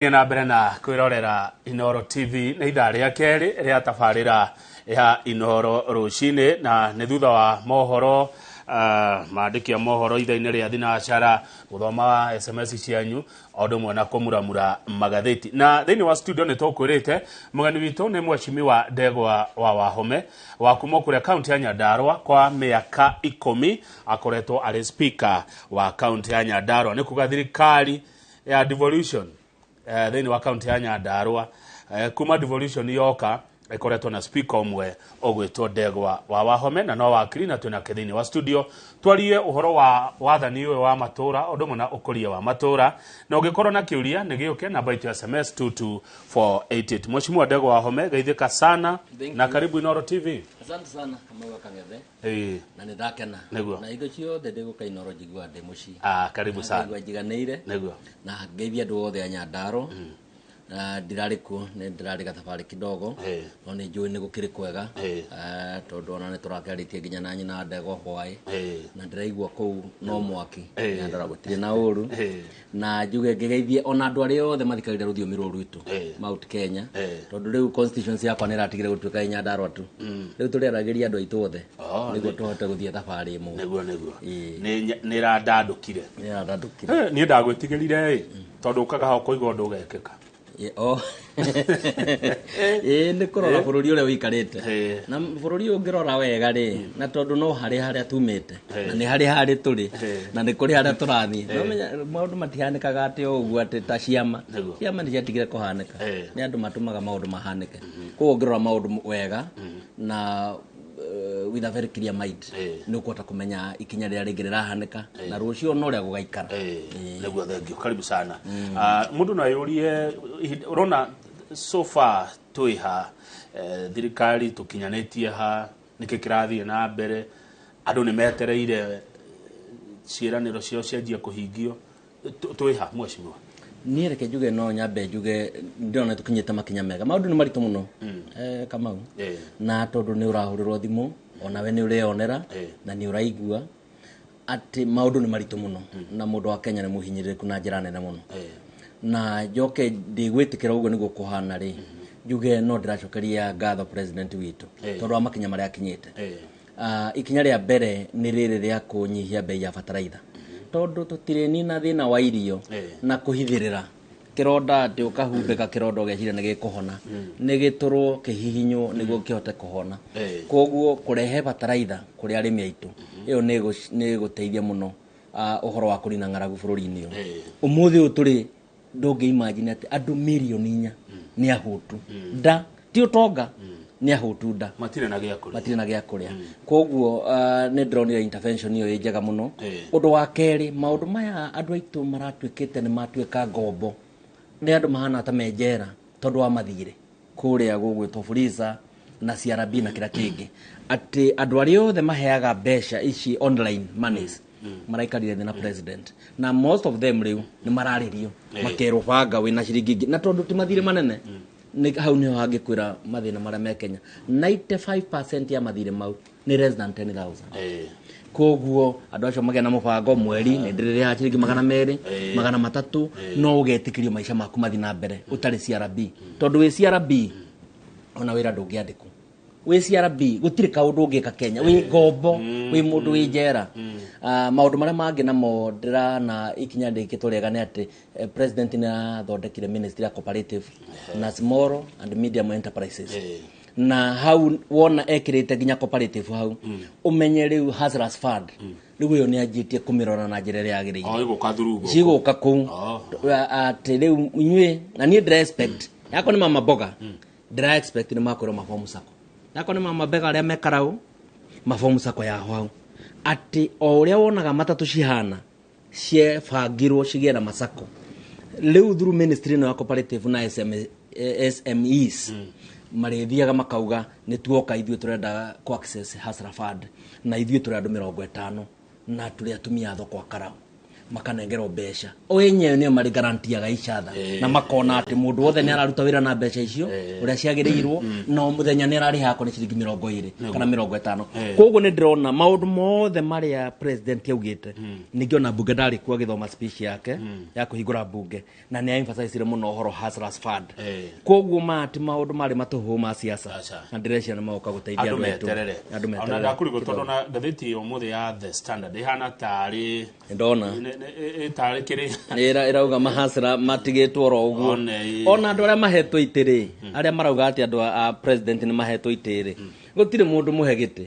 Na mbere na kwĩrorera Inooro TV. Nĩ ithaa rĩa kerĩ rĩa tabarĩra ya Inooro Rũcinĩ, na nĩ thutha wa mohoro, mandĩki a mohoro ithaa-inĩ rĩa thinacara, gũthoma SMS cianyu o ũndũ ũmwe na kũmuramura magathĩti. Na thĩinĩ wa studio nĩ tũkwĩrĩte mũgeni witũ nĩ Mheshimiwa Ndegwa wa Wahome wa kuma kũrĩa kaunti ya Nyandarua. Kwa mĩaka 10 akoretwo arĩ speaker wa kaunti ya Nyandarua, nĩ kuga thirikari ya devolution thĩinĩ wa kaunti ya Nyandarua, kuma devolution yoka, ĩkoretwo na speaker ũmwe ũgwĩtwo Ndegwa wa Wahome, na no wakiri, na twĩnake thĩinĩ wa studio twarie ũhoro wa wathani ũyũ wa matũra, ũndũ ũmwe na ũkũria wa matũra. Na ũngĩkorwo na kĩũria, nĩ gĩũke namba itũ ya SMS 22488. Mheshimiwa Ndegwa Wahome, geithĩka sana. Thank Na you. karibu Inooro TV. Asante sana, Kamau wa Kang'ethe. Na nĩ ndakena. Na hingo ciothe ndĩ gũka Inooro njiguaga ndĩ mũciĩ. Ah, karibu sana. Ngaigua njiganĩire. Na ngeithia andũ othe a Nyandarua. Na ndirarĩ kuo, nĩ ndĩrarĩ gathabarĩ kidogo, no nĩ njũĩ nĩ gũkĩrĩ kwega. Tondũ ona nĩ tũrakĩarĩtie nginya na nyina Ndegwa hwaĩ, na ndĩraigua kũu no mwaki. Nyandarua gũtirĩ na ũru. Na njuge ngĩgeithie ona andũ arĩa othe mathikagĩrĩria rũthiomi rũrũ rwitũ Mount Kenya, tondũ rĩu constituency yakwa nĩ ĩratigire gũtuĩka ĩ Nyandarua tu. Rĩu tũrĩaragĩria andũ aitũ othe nĩguo tũhote gũthiĩ thabarĩ ĩmwe. Nĩguo. Nĩ ĩrandandũkire. Nĩ ĩrandandũkire. Niĩ ndagwĩtigĩrire ĩ, tondũ ũkaga haha ũkoiga ũndũ ũgekĩka. Oh. Ĩ, nĩ kũrora bũrũri ũrĩa ũikarĩte. Na bũrũri ũyũ ũngĩrora wega rĩ, na tondũ no harĩ harĩa tumĩte, na nĩ harĩ harĩ tũrĩ, na nĩ kũrĩ harĩa tũrathiĩ. Nomenya maũndũ matihanĩkaga atĩ o ũguo, atĩ ta ciama. Ciama nĩ ciatigire kũhanĩka. Nĩ andũ matũmaga maũndũ mahanĩke. Koguo ũngĩrora maũndũ wega na with a very clear mind, nĩ ũkũhota kũmenya ikinya rĩrĩa rĩngĩ rĩrahanĩka na rũciũ no ũrĩa gũgaikara. Nĩguo, thank you, karibu sana. Ah, mũndũ no ayũrie, ũrona so far twĩ ha, thirikari tũkinyanĩtie ha, nĩkĩ kĩrathiĩ na mbere? Andũ nĩ metereire ciĩranĩro ciao cianjie kũhingio. Twĩ ha, mheshimiwa? Niĩ reke njuge, no nyambe njuge ndĩrona tũkinyĩte makinya mega. Maũndũ nĩ maritũ mũno, Kamau, na tondũ nĩ ũrahũrĩrwo thimũ, onawe nĩ ũreyonera na nĩ ũraigua atĩ maũndũ nĩ maritũ mũno, na mũndũ wa Kenya nĩ mũhinyĩrĩrĩku na njĩra nene mũno. Na njoke ndĩgwĩtĩkĩra ũguo nĩguo kũhana rĩ, njuge no ndĩracokeria ngatho president witũ tondũ wa makinya marĩa akinyĩte. Ikinya rĩa mbere nĩ rĩrĩ rĩa kũnyihia bei ya bataraitha, tondũ tũtirĩnina thĩna wa irio na kũhithĩrĩra kĩronda, atĩ ũkahumbĩka kĩronda ũgeciria nĩ gĩkũhona. Nĩ gĩtũrwo, kĩhihinywo nĩguo kĩhote kũhona. Koguo kũrehe bataraitha kũrĩ arĩmi aitũ, ĩyo nĩ ĩgũteithia mũno ũhoro wa kũnina ng'aragu bũrũri-inĩ ũyũ. Ũmũthĩ ũyũ tũrĩ, ndũngĩ imagine atĩ andũ 4,000,000 nĩ ahũtu nda, ti ũtonga, nĩ ahũtu nda. Matirĩ na gĩa kũrĩa. Matirĩ na gĩa kũrĩa. Koguo nĩ ndĩronire intervention ĩyo ĩ njega mũno. Ũndũ wa kerĩ, maũndũ maya andũ aitũ maratuĩkĩte nĩ matuĩka ngombo, nĩ andũ mahana ta me njera tondũ wa mathirĩ kũrĩa gũgwĩtwo Fuliza na CRB na kĩrĩa kĩngĩ, atĩ andũ arĩa othe maheaga mbeca ici online monies maraikarire thĩ na president, na most of them rĩu nĩ mararĩrio, makerwo banga wĩna ciringi ingĩ, na tondũ ti mathirĩ manene, nĩ hau nĩho hangĩkwĩra mathĩna marĩa me Kenya. 95% ya mathirĩ mau nĩ less than 10,000. Koguo andũ acio magĩa na mũbango, mweri nĩ ndĩrĩrĩhaga ciringi 200, 300, no ũgetĩkĩrio maica maku mathiĩ na mbere ũtarĩ CRB, tondũ wĩ CRB ona wĩra ndũngĩandĩkwo. Wĩ CRB gũtirĩ kaũndũ ũngĩka Kenya, wĩ ngombo, wĩ mũndũ wĩ njera. Ah, maũndũ marĩa mangĩ namo ndĩrana ikinya rĩkĩtwo rĩega nĩ atĩ president nĩ athondekire ministry ya cooperative na small and medium enterprises. Na hau wona ekĩrĩte nginya cooperative hau, ũmenye rĩu Hustlers Fund rĩu ĩyo nĩ anjĩtie kũmĩrora na njĩra ĩrĩa yagĩrĩire. Oh, ĩgũka through gũkũ. Cigũka kũu. Atĩ rĩu inyuĩ na niĩ ndĩra expect yakwa nĩ mama mboga, ndĩra expect nĩ makwĩrwo mabomu sako, yakwa nĩ mama mboga arĩa mekarau mabomu sako yaho hau, atĩ o ũrĩa wonaga matatũ cihana ciebangirwo cigĩe na masako, rĩu through ministry ĩno ya cooperative na SMEs marĩthiaga makauga nĩ tuoka ithuĩ tũrenda ku access Hustler Fund, na ithuĩ tũrĩ andũ 50 na tũrĩ atumia a thoko a Karau. Makanengerwo mbeca o enyewe nĩo marĩ garantiaga each other na makona atĩ mũndũ wothe nĩ araruta wĩra na mbeca icio ũrĩa ciagĩrĩirwo, no mũthenya nĩ ararĩha akorwo nĩ ciringi 20 kana 50. Koguo nĩ ndĩrona maũndũ mothe marĩa president augĩte. Ningĩ ona mbunge ndarĩ kuo agĩthoma speech yake ya kũhingũra mbunge, na nĩ emphasizire mũno ũhoro Hustlers Fund. Koguo maya ti maũndũ marĩ matũhũ ma siasa. Aca. Na ndĩreciria nĩ magoka gũteithia andũ andũ aitũ. Meterere. Andũ Ona meterere. ndakurigwo tondũ na ngathĩti ya ũmũthĩ ya The Standard ĩhana tarĩ Ndona tarĩ kĩrĩ ĩrauga mahasra matigĩtwo oro ũguo. One, ĩ. Ona andũ arĩa mahetwo itĩ rĩ, arĩa marauga atĩ andũ a president nĩ mahetwo itĩ rĩ, gũtirĩ mũndũ mũhe gĩtĩ,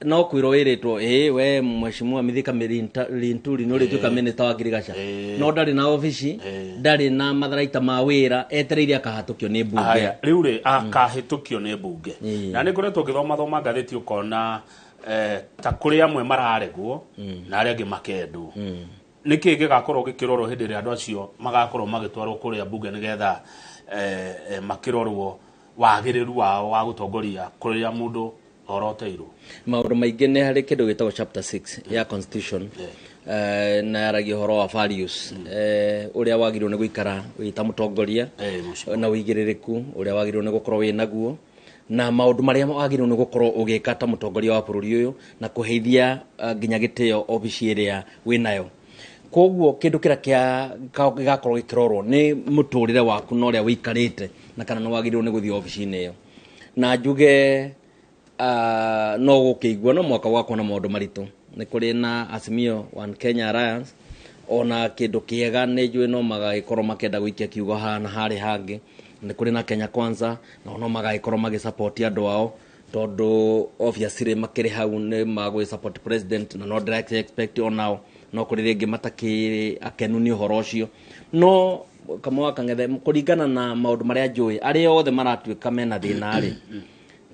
no kwĩrwo wĩrĩtwo, ĩ we mheshimiwa Mithika Linturi nĩ ũrĩtuĩka minister wa ngirigaca, no ndarĩ na obici, ndarĩ na matharaita ma wĩra, etereire akahatũkio nĩ mbunge. Haya, rĩu rĩ akahĩtũkio nĩ mbunge. Ĩĩ. Na nĩ ngoretwo ngĩthoma thoma ngathĩti, ũkona ta kũrĩ amwe mararegwo na arĩa angĩ makendwo. Nĩ kĩĩ gĩgakorwo gĩkĩrorwo hĩndĩ ĩrĩa andũ acio magakorwo magĩtwarwo kũrĩa mbunge nĩgetha makĩrorwo wagĩrĩru wao wa gũtongoria kũrĩa mũndũ oroteirwo? Maũndũ maingĩ nĩ harĩ kĩndũ gĩtagwo chapter 6 ya constitution, na yaragia ũhoro wa values, ũrĩa wagĩrĩirwo nĩ gũikara wĩ ta mũtongoria Mũciĩ. na ũigĩrĩrĩku ũrĩa wagĩrĩirwo nĩ gũkorwo wĩ naguo, na maũndũ marĩa wagĩrĩirwo nĩ gũkorwo ũgĩka ta mũtongoria wa bũrũri ũyũ, na kũheithia nginya gĩtĩo obici ĩrĩa wĩ nayo. Koguo kĩndũ kĩrĩa gĩgakorwo gĩkĩrorwo nĩ mũtũrĩre waku na ũrĩa wĩikarĩte, na kana nĩ wagĩrĩirwo nĩ gũthiĩ obici-inĩ ĩyo. Na njuge no gũkĩigua no mwaka gwakwo na maũndũ maritũ. Nĩ kũrĩ na Azimio One Kenya Alliance, ona kĩndũ kĩega nĩ njũĩ no magagĩkorwo makĩenda gũikia kiugo haha na harĩ hangĩ. Nĩ kũrĩ na Kenya Kwanza, nao no magagĩkorwo magĩsupport andũ ao, tondũ obviously makĩrĩ hau nĩ magwĩ support president, na no ndĩra expect onao no kũrĩ rĩngĩ matakĩrĩ akenu nĩ ũhoro ũcio. No Kamau wa Kang'ethe, kũringana na maũndũ marĩa njũĩ, arĩa othe maratuĩka mena thĩna rĩ,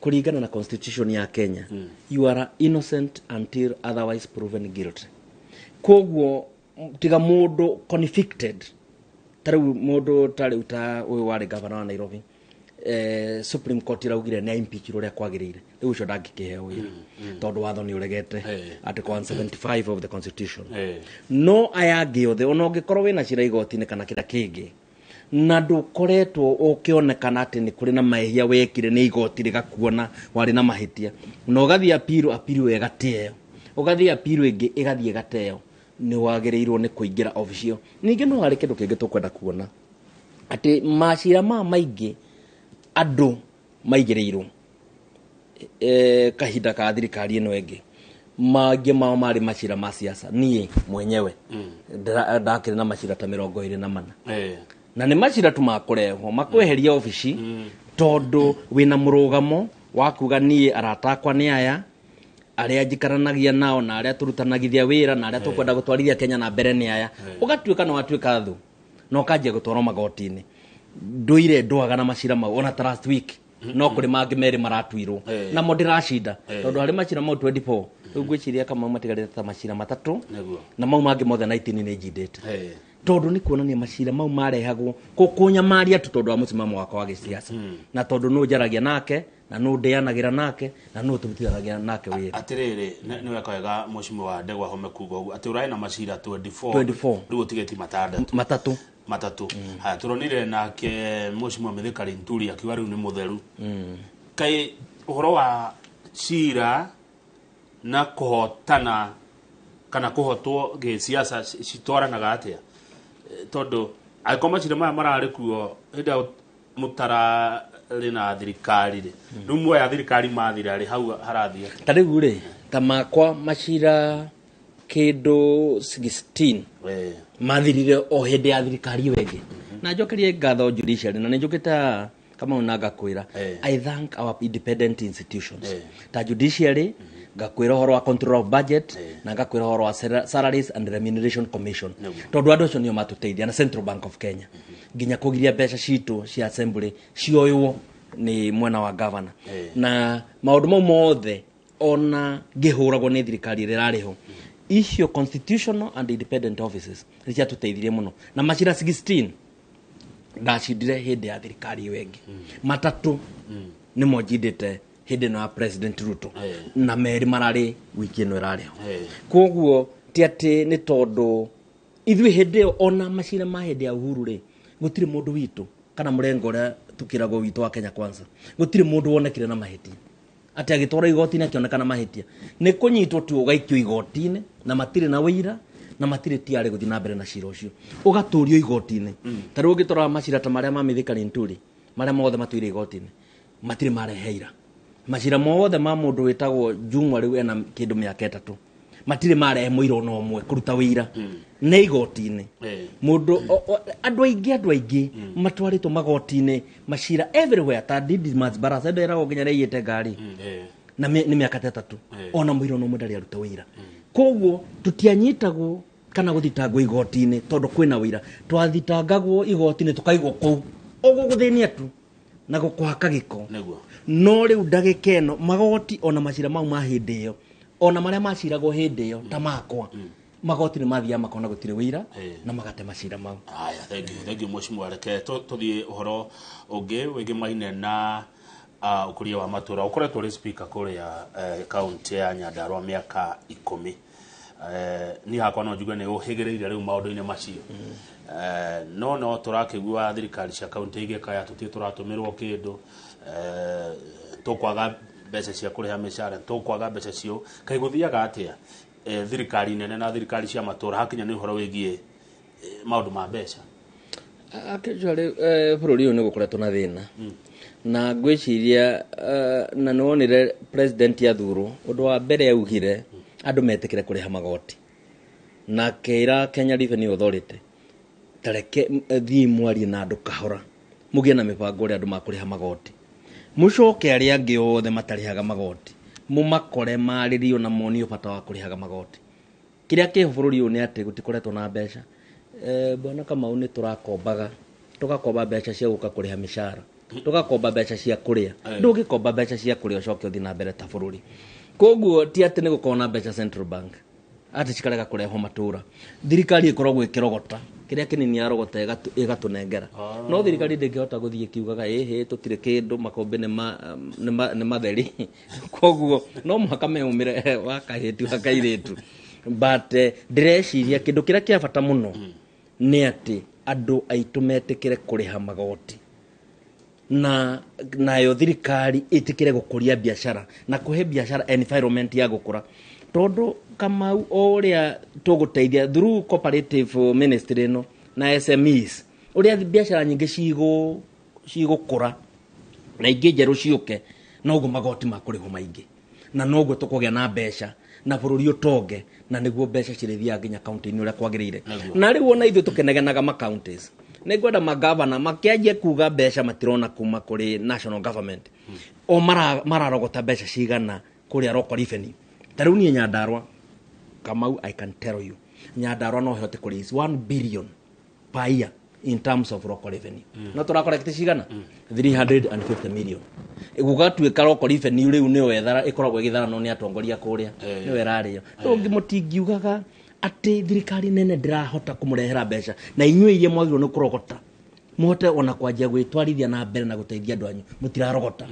kũringana na constitution ya Kenya, you are innocent until otherwise proven guilty. Koguo tiga mũndũ convicted, ta rĩu mũndũ ta rĩu ta ũyũ warĩ gavana wa Nairobi, Supreme Court iraugire nĩ impeach ũrĩa kwagĩrĩire, rĩu ũcio ndangĩkĩheo wĩra tondũ watho nĩ ũregete, article 175 of the constitution. No aya angĩ othe, ona ũngĩkorwo wĩna cira igoti-inĩ kana kĩrĩa kĩngĩ, na ndũkoretwo ũkĩonekana atĩ nĩ kũrĩ na mahĩtia wekire nĩ igoti rĩgakuona warĩ na mahĩtia, na ũgathiĩ apiru, apiru ĩyo ĩgateo, ũgathiĩ apiru ĩngĩ ĩgathiĩ ĩgateo, nĩ wagĩrĩirwo nĩ kũingĩra obici ĩyo. Ningĩ no harĩ kĩndũ kĩngĩ tũkwenda kuona, atĩ macira maya maingĩ andũ maigĩrĩirwo kahinda ka thirikari ĩno ĩngĩ, mangĩ mao marĩ macira ma siasa. Niĩ mwenyewe ndakĩrĩ na macira ta 24, na nĩ macira tu makũrehwo makweheria obici tondũ wĩna mũrũgamo wa kuga niĩ arata akwa nĩ aya, arĩa njikaranagia nao na arĩa tũrutanagithia wĩra na arĩa tũkwenda gũtwarithia Kenya na mbere nĩ aya. Ũgatuĩka nĩ watuĩka thũ na ũkanjia gũtwarwo magoti-inĩ. Ndũire ndwaga na macira mau. Ona ta last week no kũrĩ mangĩ merĩ maratuirwo, namo ndĩracinda, tondũ harĩ macira mau 24 rĩu ngwĩciria kama matigarĩte ta macira matatũ, na mau mangĩ mothe 19 nĩ njindĩte, tondũ nĩ kuonania macira mau marehagwo kũnyamaria tu tondũ wa mũsimamo wakwa wa gĩsiasa, na tondũ nũ njaragia nake, na nũ ndĩanagĩra nake, na nũ tũrutithanagia nake wĩra. Atirĩrĩ, nĩ weka wega mheshimiwa Ndegwa Home kuga ũguo atĩ ũrarĩ na macira 24. 24. Rĩu ũtigĩti matandatũ. Matatũ. Matatũ. Haya, tũronire nake mheshimiwa Mithika Linturi akiuga rĩu nĩ mũtheru. Kaĩ ũhoro wa cira na kũhotana kana kũhotwo gĩsiasa citwaranaga atĩa? Tondũ angĩkorwo macira maya mararĩ kuo hĩndĩ ĩrĩa mũtararĩ na thirikari rĩ, rĩu muoya thirikari mathira rĩ, hau harathiĩ atĩa? Ta rĩu rĩ, ta makwa macira kĩndũ 16 mathirire o hĩndĩ ya thirikari ĩyo ĩngĩ. Na njokerie ngatho judiciary, na nĩ njũkĩte haha, Kamau, na ngakwĩra, I thank our independent institutions ta judiciary, ngakwĩra ũhoro wa control of budget, na ngakwĩra ũhoro wa Salaries and Remuneration Commission, tondũ andũ acio nĩo matũteithia, na Central Bank of Kenya, nginya kũgiria mbeca citũ cia assembly cioywo nĩ mwena wa governor. Na maũndũ mau mothe, ona ngĩhũragwo nĩ thirikari ĩrĩa ĩrarĩ ho, icio constitutional and independent offices nĩ ciatũteithirie mũno. Na macira 16 ndacindire hĩndĩ ya thirikari ĩyo ĩngĩ, matatũ nĩmo njindĩte hĩndĩ ĩno ya President Ruto, na merĩ mararĩ wiki ĩno ĩrarĩ ho. Koguo ti atĩ nĩ tondũ Ithuĩ hĩndĩ ĩyo ona macira ma hĩndĩ ya Uhuru rĩ, gũtirĩ mũndũ witũ kana mũrengo ũrĩa tũkĩragwo witũ wa Kenya Kwanza, gũtirĩ mũndũ wonekire na mahĩtia atĩ agĩtwarwo igoti-inĩ akĩonekana mahĩtia. Nĩ kũnyitwo tu ũgaikio igoti-inĩ na matirĩ na ũira na matirĩ tiarĩ gũthiĩ na mbere na cira ũcio, ũgatũrio igoti-inĩ. Ta rĩu ũngĩtwara macira ta marĩa ma Mithika Linturi, marĩa mothe matũire igoti-inĩ matirĩ marehe ira. Macira mothe ma mũndũ wĩtagwo Jumwa rĩu ena kĩndũ mĩaka 3, matirĩ marehe mũira ona ũmwe kũruta wĩira nĩ igoti-inĩ. Mũndũ andũ aingĩ matwarĩtwo magoti-inĩ macira everywhere ta Didmus Barasa nderagwo nginya nĩaiyĩte ngari na nĩ mĩaka ta 3 ona mũira ona ũmwe ndarĩ aruta wĩira. Koguo tũtianyitagwo kana gũthitangwo igoti-inĩ tondũ kwĩna wĩira. Twathitangagwo igoti-inĩ tũkaigwo kũu ũgũgũthĩnia tu na gũkũhaka gĩko. No rĩu ndagĩka ĩno magoti ona macira mau ma hĩndĩ ĩyo ona marĩa maciragwo hĩndĩ ĩyo ta makwa, magoti nĩ mathiaga makona gũtirĩ wĩira na magate macira mau. Haya, thank you, thank you mheshimiwa. Reke tũthiĩ ũhoro ũngĩ wĩgĩmaine na ũkũria wa matũra. Ũkoretwo ũrĩ speaker kũrĩa kaunti ya Nyandarua mĩaka 10. Niĩ hakwa no njuge nĩ ũhĩgĩrĩire rĩu maũndũ-inĩ macio. No tũrakĩgua thirikari cia kaunti igĩkaya tũtirĩ tũratũmĩrwo kĩndũ, tũkwaga mbeca cia kũrĩha mĩcara, tũkwaga mbeca cio. Kaĩ gũthiaga atĩa thirikari nene na thirikari cia matũra hakinya nĩ ũhoro wĩgiĩ maũndũ ma mbeca? Actually, bũrũri ũyũ nĩ gũkoretwo na thĩna. Na ngwĩciria na nĩwonire president athurwo, ũndũ wa mbere augire andũ metĩkĩre kũrĩha magoti. Na akĩra Kenya Revenue Authority tareke thiĩ mwarie na andũ kahora, mũgĩe na mĩbango ũrĩa andũ makũrĩha magoti. Mũcoke arĩa angĩ othe matarĩhaga magoti, mũmakore marĩrio na monio bata wa kũrĩhaga magoti. Kĩrĩa kĩho bũrũri ũyũ nĩ atĩ gũtikoretwo na mbeca. Bwana Kamau, nĩ tũrakombaga, tũgakomba mbeca cia gũka kũrĩha mĩcara, tũgakomba mbeca cia kũrĩa. Ndũngĩkomba mbeca cia kũrĩa ũcoke ũthiĩ na mbere ta bũrũri. Koguo ti atĩ nĩ gũkorwo na mbeca Central Bank atĩ cikarega kũrehwo matũra. Thirikari ĩkoragwo ĩkĩrogota kĩrĩa kĩnini yarogota ĩgatũnengera. No thirikari ndĩngĩhota gũthiĩ ĩkiugaga ĩhĩ tũtirĩ kĩndũ, makũmbĩ nĩ matheri. Koguo no mũhaka meumĩre wa kahĩtu wa kairĩtu. But ndĩreciria kĩndũ kĩrĩa kĩa bata mũno nĩ atĩ andũ aitũ metĩkĩre kũrĩha magoti na nayo thirikari ĩtĩkĩre gũkũria biacara na kũhe biacara environment ya gũkũra. Tondũ Kamau o ũrĩa tũgũteithia through cooperative ministry ĩno na SMEs, ũrĩa biacara nyingĩ cigũkũra na ingĩ njerũ ciũke, noguo magoti makũrĩhwo maingĩ na noguo tũkũgĩa na mbeca na bũrũri ũtonge, na nĩguo mbeca cirĩthiaga nginya kaunti-inĩ ũrĩa kwagĩrĩire. Na rĩu ona ithuĩ tũkĩnegenaga ma counties, nĩngwenda magavana makĩanjie kuga mbeca matirona kuma kũrĩ national government. O mararogota mbeca cigana kũrĩa local revenue. Ta rĩu niĩ Nyandarua, Kamau, I can tell you, Nyandarua no hote kũ raise 1 billion per year in terms of local revenue. No tũracollect cigana? 350 million. Gũgatuĩka local revenue rĩu nĩyo ĩthara, ĩkoragwo ĩgĩtharanwo nĩ atongoria kũrĩa. Nĩyo ĩrarĩo. Rĩu mũtingiugaga atĩ thirikari nene ndĩrahota kũmũrehera mbeca na inyuĩ iria mwagĩrĩirwo nĩ kũrogota mũhote ona kwanjia gwĩtwarithia na mbere na gũteithia andũ anyu, mũtirarogota.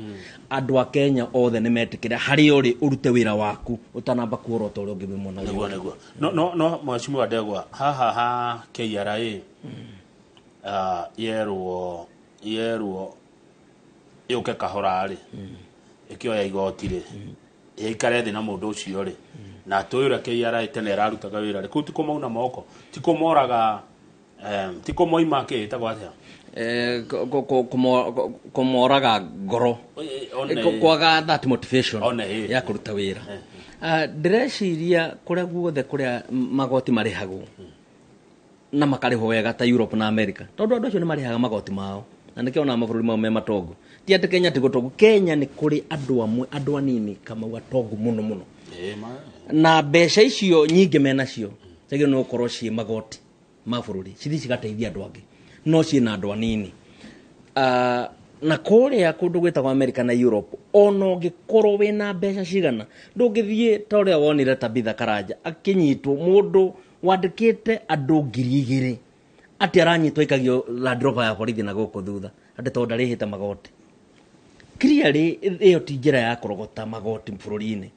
Andũ a Kenya othe nĩ metĩkĩre harĩa ũrĩ ũrute wĩra waku ũtanamba kuorota ũrĩa ũngĩ wĩ mwena ũrĩa Nĩguo, ũngĩ. nĩguo. No, no, no, Mheshimiwa Ndegwa, haha ha KRA, yerwo yũke kahora rĩ, ĩkĩoya igoti rĩ, ĩikare thĩ na mũndũ ũcio rĩ, na tũĩ ũrĩa KRA tene ĩrarutaga wĩra rĩ, kũu ti kũmauna moko, ti kũmoraga, ti kũmoima kĩ, ĩtagwo atĩa? Kũmoraga ngoro. One Kwaga that motivation One, eh. ya kũruta wĩra. Ndĩreciria kũrĩa guothe kũrĩa magoti marĩhagwo na makarĩhwo wega ta Europe na America, tondũ andũ acio nĩ marĩhaga magoti mao na nĩkĩo ona mabũrũri mao me matongu. Ti atĩ Kenya ti gũtongu, Kenya nĩ kũrĩ andũ amwe, andũ anini Kamau atongu mũno mũno. Na mbeca icio nyingĩ menacio ciagĩrĩirwo nĩ gũkorwo ciĩ magoti ma bũrũri, cithiĩ cigateithia andũ angĩ, no ciĩna andũ anini. Na kũrĩa kũndũ gwĩtagwo America na Europe, ona ũngĩkorwo wĩna mbeca cigana, ndũngĩthiĩ ta ũrĩa wonire Tabitha Karanja akĩnyitwo, mũndũ wandĩkĩte andũ ngiri igĩrĩ atĩ aranyitwo aikagio Land Rover ya borithi na gũkũ thutha atĩ tondũ ndarĩhĩte magoti. Clearly ĩyo ti njĩra ya kũrogota magoti bũrũri-inĩ.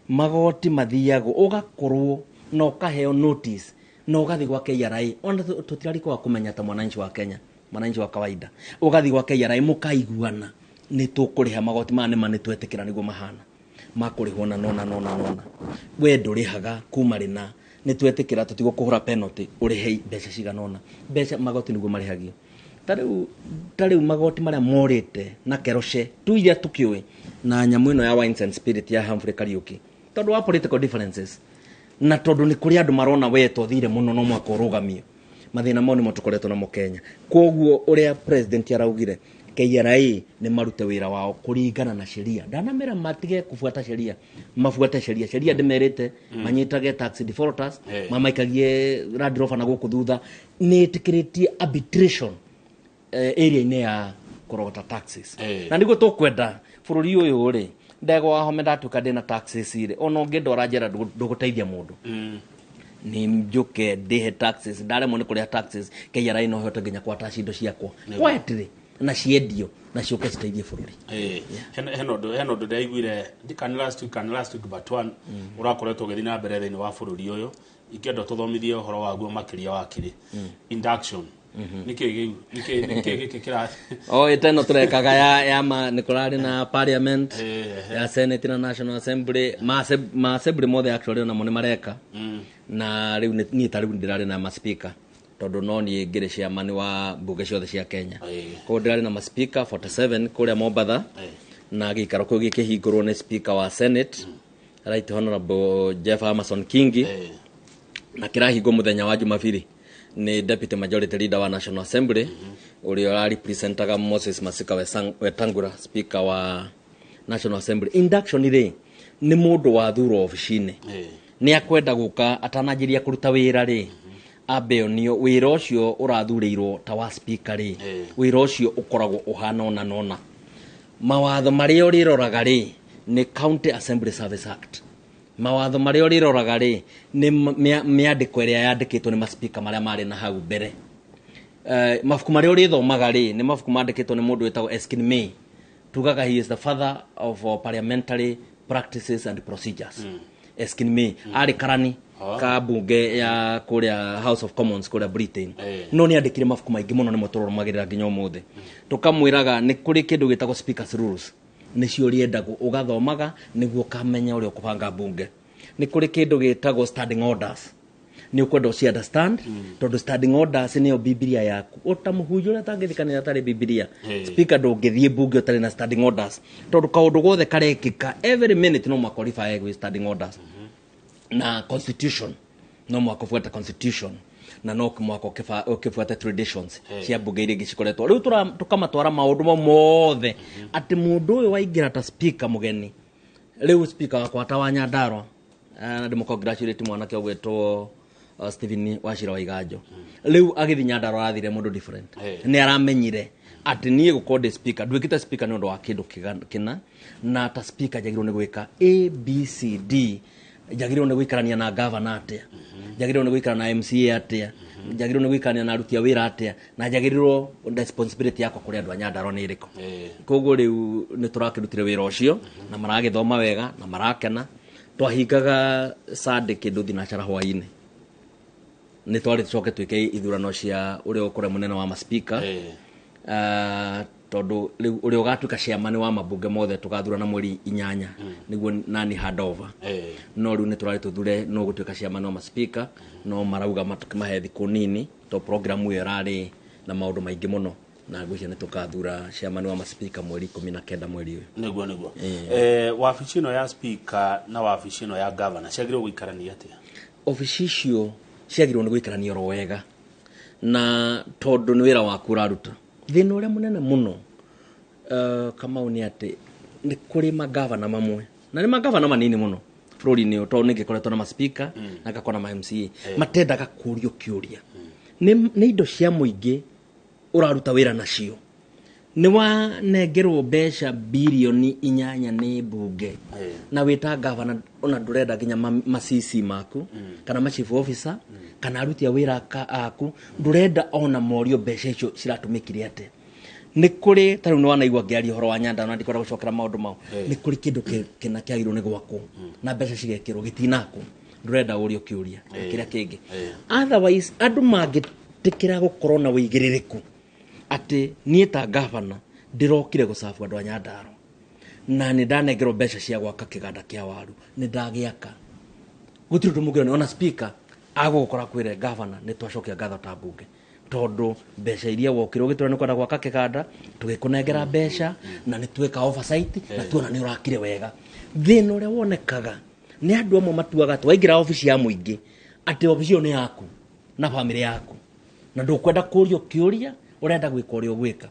Magoti mathiagwo ũgakorwo na ũkaheo notice Na ũgathiĩ gwa KRA, ona tũtirarĩ kũmenya ta mwananchi wa Kenya, mwananchi wa kawaida, ũgathiĩ gwa KRA mũkaiguana, nĩ tũkũrĩha magoti maya, nĩma nĩ twetĩkĩra nĩguo mahana makũrĩhwo, na nona nona nona we ndũrĩhaga kuma rĩna, nĩ twetĩkĩra tũtigũkũhũra penalty, ũrĩhe mbeca cigana ũna. Mbeca magoti nĩguo marĩhagio. Ta rĩu magoti marĩa morĩte na Keroche tu iria tũkĩũĩ na nyamũ ĩno ya wines and spirit ya Humphrey Kariuki, tondũ wa political differences na tondũ nĩ kũrĩ andũ marona we tothire mũno no mwaka ũrũgamio, mathĩna mau nĩmo tũkoretwo namo Kenya. Koguo ũrĩa president araugire KRA nĩ marute wĩra wao kũringana na sheria, ndanamera matige kubuata sheria, mabuate sheria. Sheria ndĩmerĩte manyitage tax defaulters, mamaikagie Land Rover na gũkũ thutha. Nĩ ĩtĩkĩrĩtie arbitration area-inĩ ya kũrogota taxes. Na nĩguo tũkwenda bũrũri ũyũ rĩ, ndegwa wahome ndatuĩka ndĩna taxes rĩ, ona ũngĩndwara njera ndũgũteithia mũndũ. Nĩ njũke ndĩhe taxes, ndaremwo nĩ kũrĩha taxes, KRA no hote nginya kwataci indo ciakwa quietly na ciendio na ciũke citeithie bũrũri. Hena ũndũ ndaiguire ndikani last week kana last week but one ũrakoretwo ũgĩthiĩ na mbere thĩinĩ wa bũrũri ũyũ, ingĩenda tũthomithie ũhoro waguo makĩria. Wakiri induction nĩkĩ gĩu, nĩkĩ gĩkĩ kĩra? O ĩta ĩno tũrekaga ya ma nĩ kũrarĩ na parliament ya Senate na National Assembly, ma assembly mothe actually onamo nĩ mareka. Na rĩu niĩ ta rĩu ndĩrarĩ na ma speaker, tondũ no niĩ ngĩrĩ chairman wa mbunge ciothe cia Kenya. Koguo ndĩrarĩ na ma speaker 47 kũrĩa Mombatha, na gĩikaro kĩu gĩkĩhingũrwo nĩ speaker wa Senate, Right Honorable Jeff Amason Kingi, na kĩrahingwo mũthenya wa Jumabiri nĩ deputy majority leader wa National Assembly, ũrĩa ũrarepresentaga Moses Masika Wetangula, speaker wa National Assembly. Induction rĩ, nĩ mũndũ wathurwo obici-inĩ, nĩ akwenda gũka atananjĩria kũruta wĩra rĩ, ambe onio wĩra ũcio ũrathurĩirwo ta wa speaker rĩ, wĩra ũcio ũkoragwo ũhana ũna nona. Mawatho marĩa ũrĩroraga rĩ, nĩ County Assembly Service Act. Mawatho marĩa ũrĩroraga rĩ, nĩ mĩandĩko ĩrĩa yandĩkĩtwo nĩ maspika marĩa marĩ na hau mbere. Mabuku marĩa ũrĩthomaga rĩ, nĩ mabuku mandĩkĩtwo nĩ mũndũ wĩtagwo Erskine May. Tugaga he is the father of parliamentary practices and procedures. Erskine May arĩ karani ka bunge ya kũrĩa House of Commons kũrĩa Britain. No nĩ andĩkire mabuku maingĩ mũno, nĩmo tũrũmagĩrĩra nginya ũmũthĩ. Tũkamwĩraga nĩ kũrĩ kĩndũ gĩtagwo speakers rules, nĩcio ũrĩendagwo ũgathomaga nĩguo ũkamenya ũrĩa ũkũbanga bunge. Nĩ kũrĩ kĩndũ gĩtagwo standing orders, nĩ ũkwenda ũci understand, tondũ standing orders nĩyo bibilia yaku, ota mũhunjia ũrĩa atangĩthikanĩra atarĩ bibilia. Speaker ndũngĩthiĩ bunge ũtarĩ na standing orders, tondũ kaũndũ gothe karekĩka every minute no mũhaka ũrefer gwĩ standing orders. Na constitution, no mũhaka ũbuate constitution, na no mũhaka ũkĩbuate traditions cia mbunge iria ingĩ cikoretwo. Rĩu tũkamatwara maũndũ mau mothe, atĩ mũndũ ũyũ waingĩra ta speaker mũgeni, rĩu speaker wakwa ta wa Nyandarua, na ndĩmũ-congratulate mwanake ũgwĩtwo Stephen Wachira wa Iganjo, rĩu agĩthiĩ Nyandarua arathire mũndũ different. Nĩ aramenyire atĩ niĩ gũkorwo ndĩ speaker, nduĩkĩte speaker nĩ ũndũ wa kĩndũ kĩna, na ta speaker njagĩrĩirwo nĩ gwĩka A B C D, njagĩrĩirwo nĩ gũikarania na governor atĩa, njagĩrĩirwo nĩ gũikara na MCA atĩa, njagĩrĩirwo nĩ gũikarania na aruti a wĩra atĩa, na njagĩrĩirwo responsibility yakwa kũrĩ andũ a Nyandarua nĩ ĩrĩkũ. Koguo rĩu nĩ tũrakĩrutire wĩra ũcio na maragĩthoma wega na marakena. Twahingaga Sunday kĩndũ thinacara hwainĩ, nĩ twarĩ tũcoke twĩke ithurano cia ũrĩa ũkũrĩa mũnene wa maspika. Tondũ rĩu ũrĩa ũgatuĩka chairman wa mabunge mothe tũgathurana mweri 8 nĩguo nani handover. No rĩu nĩ tũrarĩ tũthure no gũtuĩka chairman wa maspika, no marauga mahe thikũ nini to program ĩyo ĩrarĩ na maũndũ maingĩ mũno, na ngwĩciria nĩ tũkathura chairman wa maspika mweri 19 mweri ũyũ. Nĩguo wabici ĩno ya speaker na wabici ĩno ya governor ciagĩrĩirwo gũikarania atĩa? Obici icio ciagĩrĩirwo nĩ gũikarania oro wega, na tondũ nĩ wĩra waku ũraruta. Thĩna ũrĩa mũnene mũno, Kamau, nĩ atĩ nĩ kũrĩ magavana mamwe, na nĩ magavana manini mũno bũrũri-inĩ ũyũ, tondũ nĩ ngĩkoretwo na maspika na ngakorwo na ma MCA matendaga kũrio kĩũria. Nĩ indo cia mũingĩ ũraruta wĩra nacio, nĩ wanengerwo mbeca birioni 8 nĩ mbunge, na wĩta gavana ona ndũrenda nginya ma CC maku kana ma chief officer kana aruti a wĩra aku, ndũrenda ona morio mbeca icio ciratũmĩkire atĩa. Nĩ kũrĩ ta rĩu nĩ wanaigua ngĩaria ũhoro wa Nyandarua, na ndikwenda gũcokera maũndũ mau. Nĩ kũrĩ kĩndũ kĩna kĩagĩrĩirwo nĩ gwakwo na mbeca cigekĩrwo gĩtinakwo. Ndũrenda ũrio kĩũria na kĩrĩa kĩngĩ. Otherwise andũ mangĩtĩkĩra gũkorwo na wĩigĩrĩrĩku atĩ niĩ ta gavana ndĩrokire gũcabu andũ a Nyandarua na nĩ ndanengerwo mbeca cia gwaka kĩganda kĩa waru, nĩ ndagĩaka, gũtirĩ ũndũ mũngĩona. Ona speaker agũgũkora kwĩre gavana nĩ twacokia ngatho ta mbunge, tondũ mbeca iria wokire ũgĩtwĩra nĩ kwenda gwaka kĩganda, tũgĩkũnengera mbeca na nĩ twĩka oversight na tuona nĩ ũrakire wega. Thĩna ũrĩa wonekaga nĩ andũ amwe matuaga atĩ waingĩra obici ya mũingĩ, atĩ obici ĩyo nĩ yaku na bamĩrĩ yaku, na ndũkwenda kũrio kĩũria, ũrenda gwĩka ũrĩa ũgwĩka,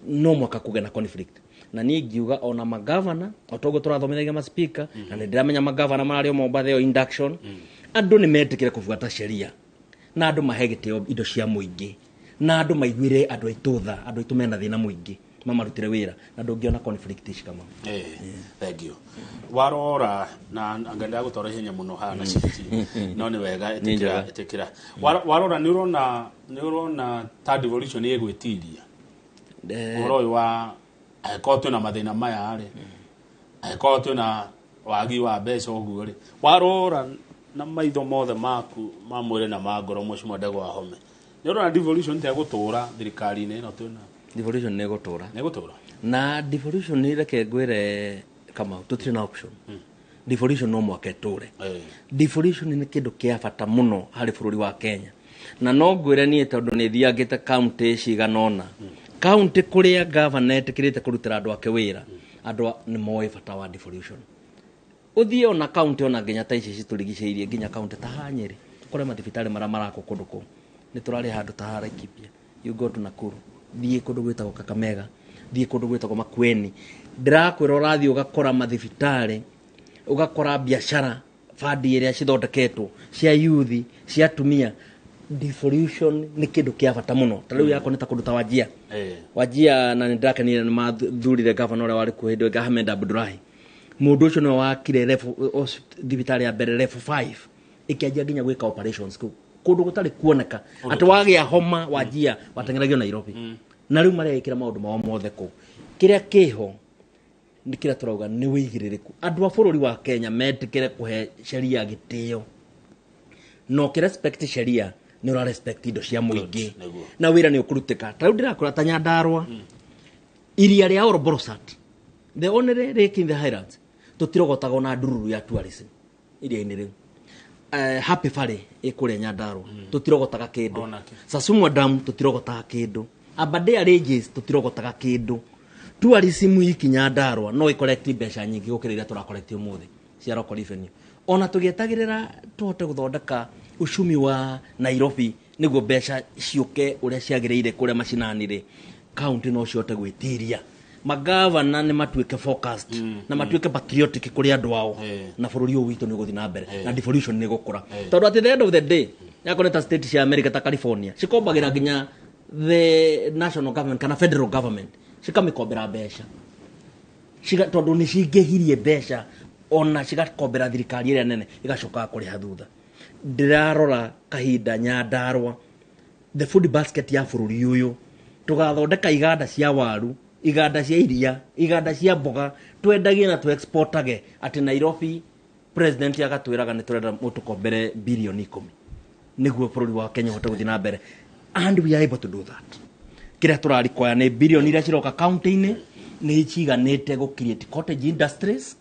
no mwaka kũgĩa na conflict. Na niĩ ingiuga ona magavana, o toguo tũrathomithagia maspika, na nĩ ndĩramenya magavana mararĩ o Mombatha ĩyo induction, andũ nĩ metĩkĩre kũbuata sheria na andũ mahe gĩtĩo indo cia mũingĩ, na andũ maiguĩre andũ aitũ tha. Andũ aitũ mena thĩna mũingĩ, mamarutĩre wĩra na ndũngĩona conflict ici kama. Thank you. Warora na anga ndagũtwara ihenya mũno haha na shift, no nĩ wega. Nĩ ĩtĩkĩra. Njega. Ĩtĩkĩra. Warora nĩ ũrona ta devolution ĩgwĩtiria ũhoro ũyũ wa angĩkorwo twĩna mathĩna maya rĩ, angĩkorwo twĩna wagi wa mbeca ũguo rĩ, warora na maitho mothe maku ma mwĩrĩ na ma ngoro, Mheshimiwa Ndegwa Wahome, nĩ ũrona devolution ta ĩgũtũra thirikari-inĩ ĩno twĩna? Devolution nĩ ĩgũtũra. Nĩ ĩgũtũra. Na devolution nĩ, reke ngwĩre Kamau, tũtirĩ na option. Devolution no mwaka ĩtũre. Devolution nĩ kĩndũ kĩa bata mũno harĩ bũrũri wa Kenya, na no ngwĩre niĩ tondũ nĩ thiangĩte kaunti cigana ũna, kaunti kũrĩa gavana etĩkĩrĩte kũrutĩra andũ ake wĩra, andũ nĩ moĩ bata wa devolution. Ũthiĩ ona kaunti ona nginya ta ici citũrigicĩirie, nginya kaunti ta ha Nyĩrĩ, ũkore mathibitarĩ marĩa marakwo kũndũ kũu nĩ tũrarĩ handũ ta ha Laikipia. You go to Nakuru, thiĩ kũndũ gwĩtagwo Kakamega, thiĩ kũndũ gwĩtagwo Makueni, ndĩrakwĩra ũrathiĩ ũgakora mathibitarĩ, ũgakora biacara bandi ĩrĩa cithondeketwo cia yuthi, cia atumia. Devolution nĩ kĩndũ kĩa bata mũno. Ta rĩu yakwa nĩ ta kũndũ ta Wajia. Wajia, na nĩ ndĩrakenire nĩ mathurire gavana ũrĩa warĩ kuo hĩndĩ ĩyo, Ahmed Abdullahi. Mũndũ ũcio nĩwe wakire level thibitarĩ ya mbere level 5, ĩkĩanjia nginya gwĩka operations kũu kũndũ gũtarĩ kuoneka atĩ wagĩa homa Wajia wateng'eragio Nairobi, na rĩu mareĩkĩra maũndũ mao mothe kũu. Kĩrĩa kĩho nĩ kĩrĩa tũrauga nĩ wĩigĩrĩrĩku. Andũ a bũrũri wa Kenya metĩkĩre kũhe sheria gĩtĩo, na ũkĩrespect sheria nĩ ũra respect indo cia mũingĩ. Na wĩra nĩ ũkũrutĩka. Ta rĩu ndĩrakũra ta Nyandarua, iria rĩa Olbolosat, the only lake in the highlands, tũtirogotaga ona ndururu ya tourism iria-inĩ rĩu. Happy Valley ĩ kũrĩa Nyandarua, tũtirogotaga kĩndũ. Onake. Sasumwa Dam tũtirogotaga kĩndũ. Aberdare Ranges tũtirogotaga kĩndũ. Tourism iki Nyandarua no ĩcollect mbeca nyingĩ gũkĩra iria tũracollect ũmũthĩ cia local revenue, ona tũgĩetagĩrĩra tũhote gũthondeka uchumi wa Nairobi nĩguo mbeca ciũke ũrĩa ciagĩrĩire kũrĩa macinani rĩ. County no cihote gwĩtiria, magavana nĩ matuĩke focused na matuĩke patriotic kũrĩ andũ ao, na bũrũri ũyũ witũ nĩ ũgũthiĩ na mbere na devolution nĩ ĩgũkũra, tondũ at the end of the day yakorwo nĩ ta state cia America ta California, cikombagĩra nginya the national government kana federal government, cikamĩkombera mbeca. Tondũ nĩ cingĩhirie mbeca, ona cigakombera thirikari ĩrĩa nene, ĩgacokaga kũrĩha thutha. Ndĩrarora kahinda Nyandarua, the food basket ya bũrũri ũyũ, tũgathondeka iganda cia waru, iganda cia iria, iganda cia mboga, twendagie na tuexportage, atĩ Nairobi president agatwĩraga nĩ tũrenda mũtũkombere bilioni 10 nĩguo bũrũri wa Kenya ũhote gũthiĩ na mbere, and we are able to do that. Kĩrĩa tũrarikoya nĩ bilioni iria ciroka county-inĩ nĩ ciganĩte gũ create cottage industries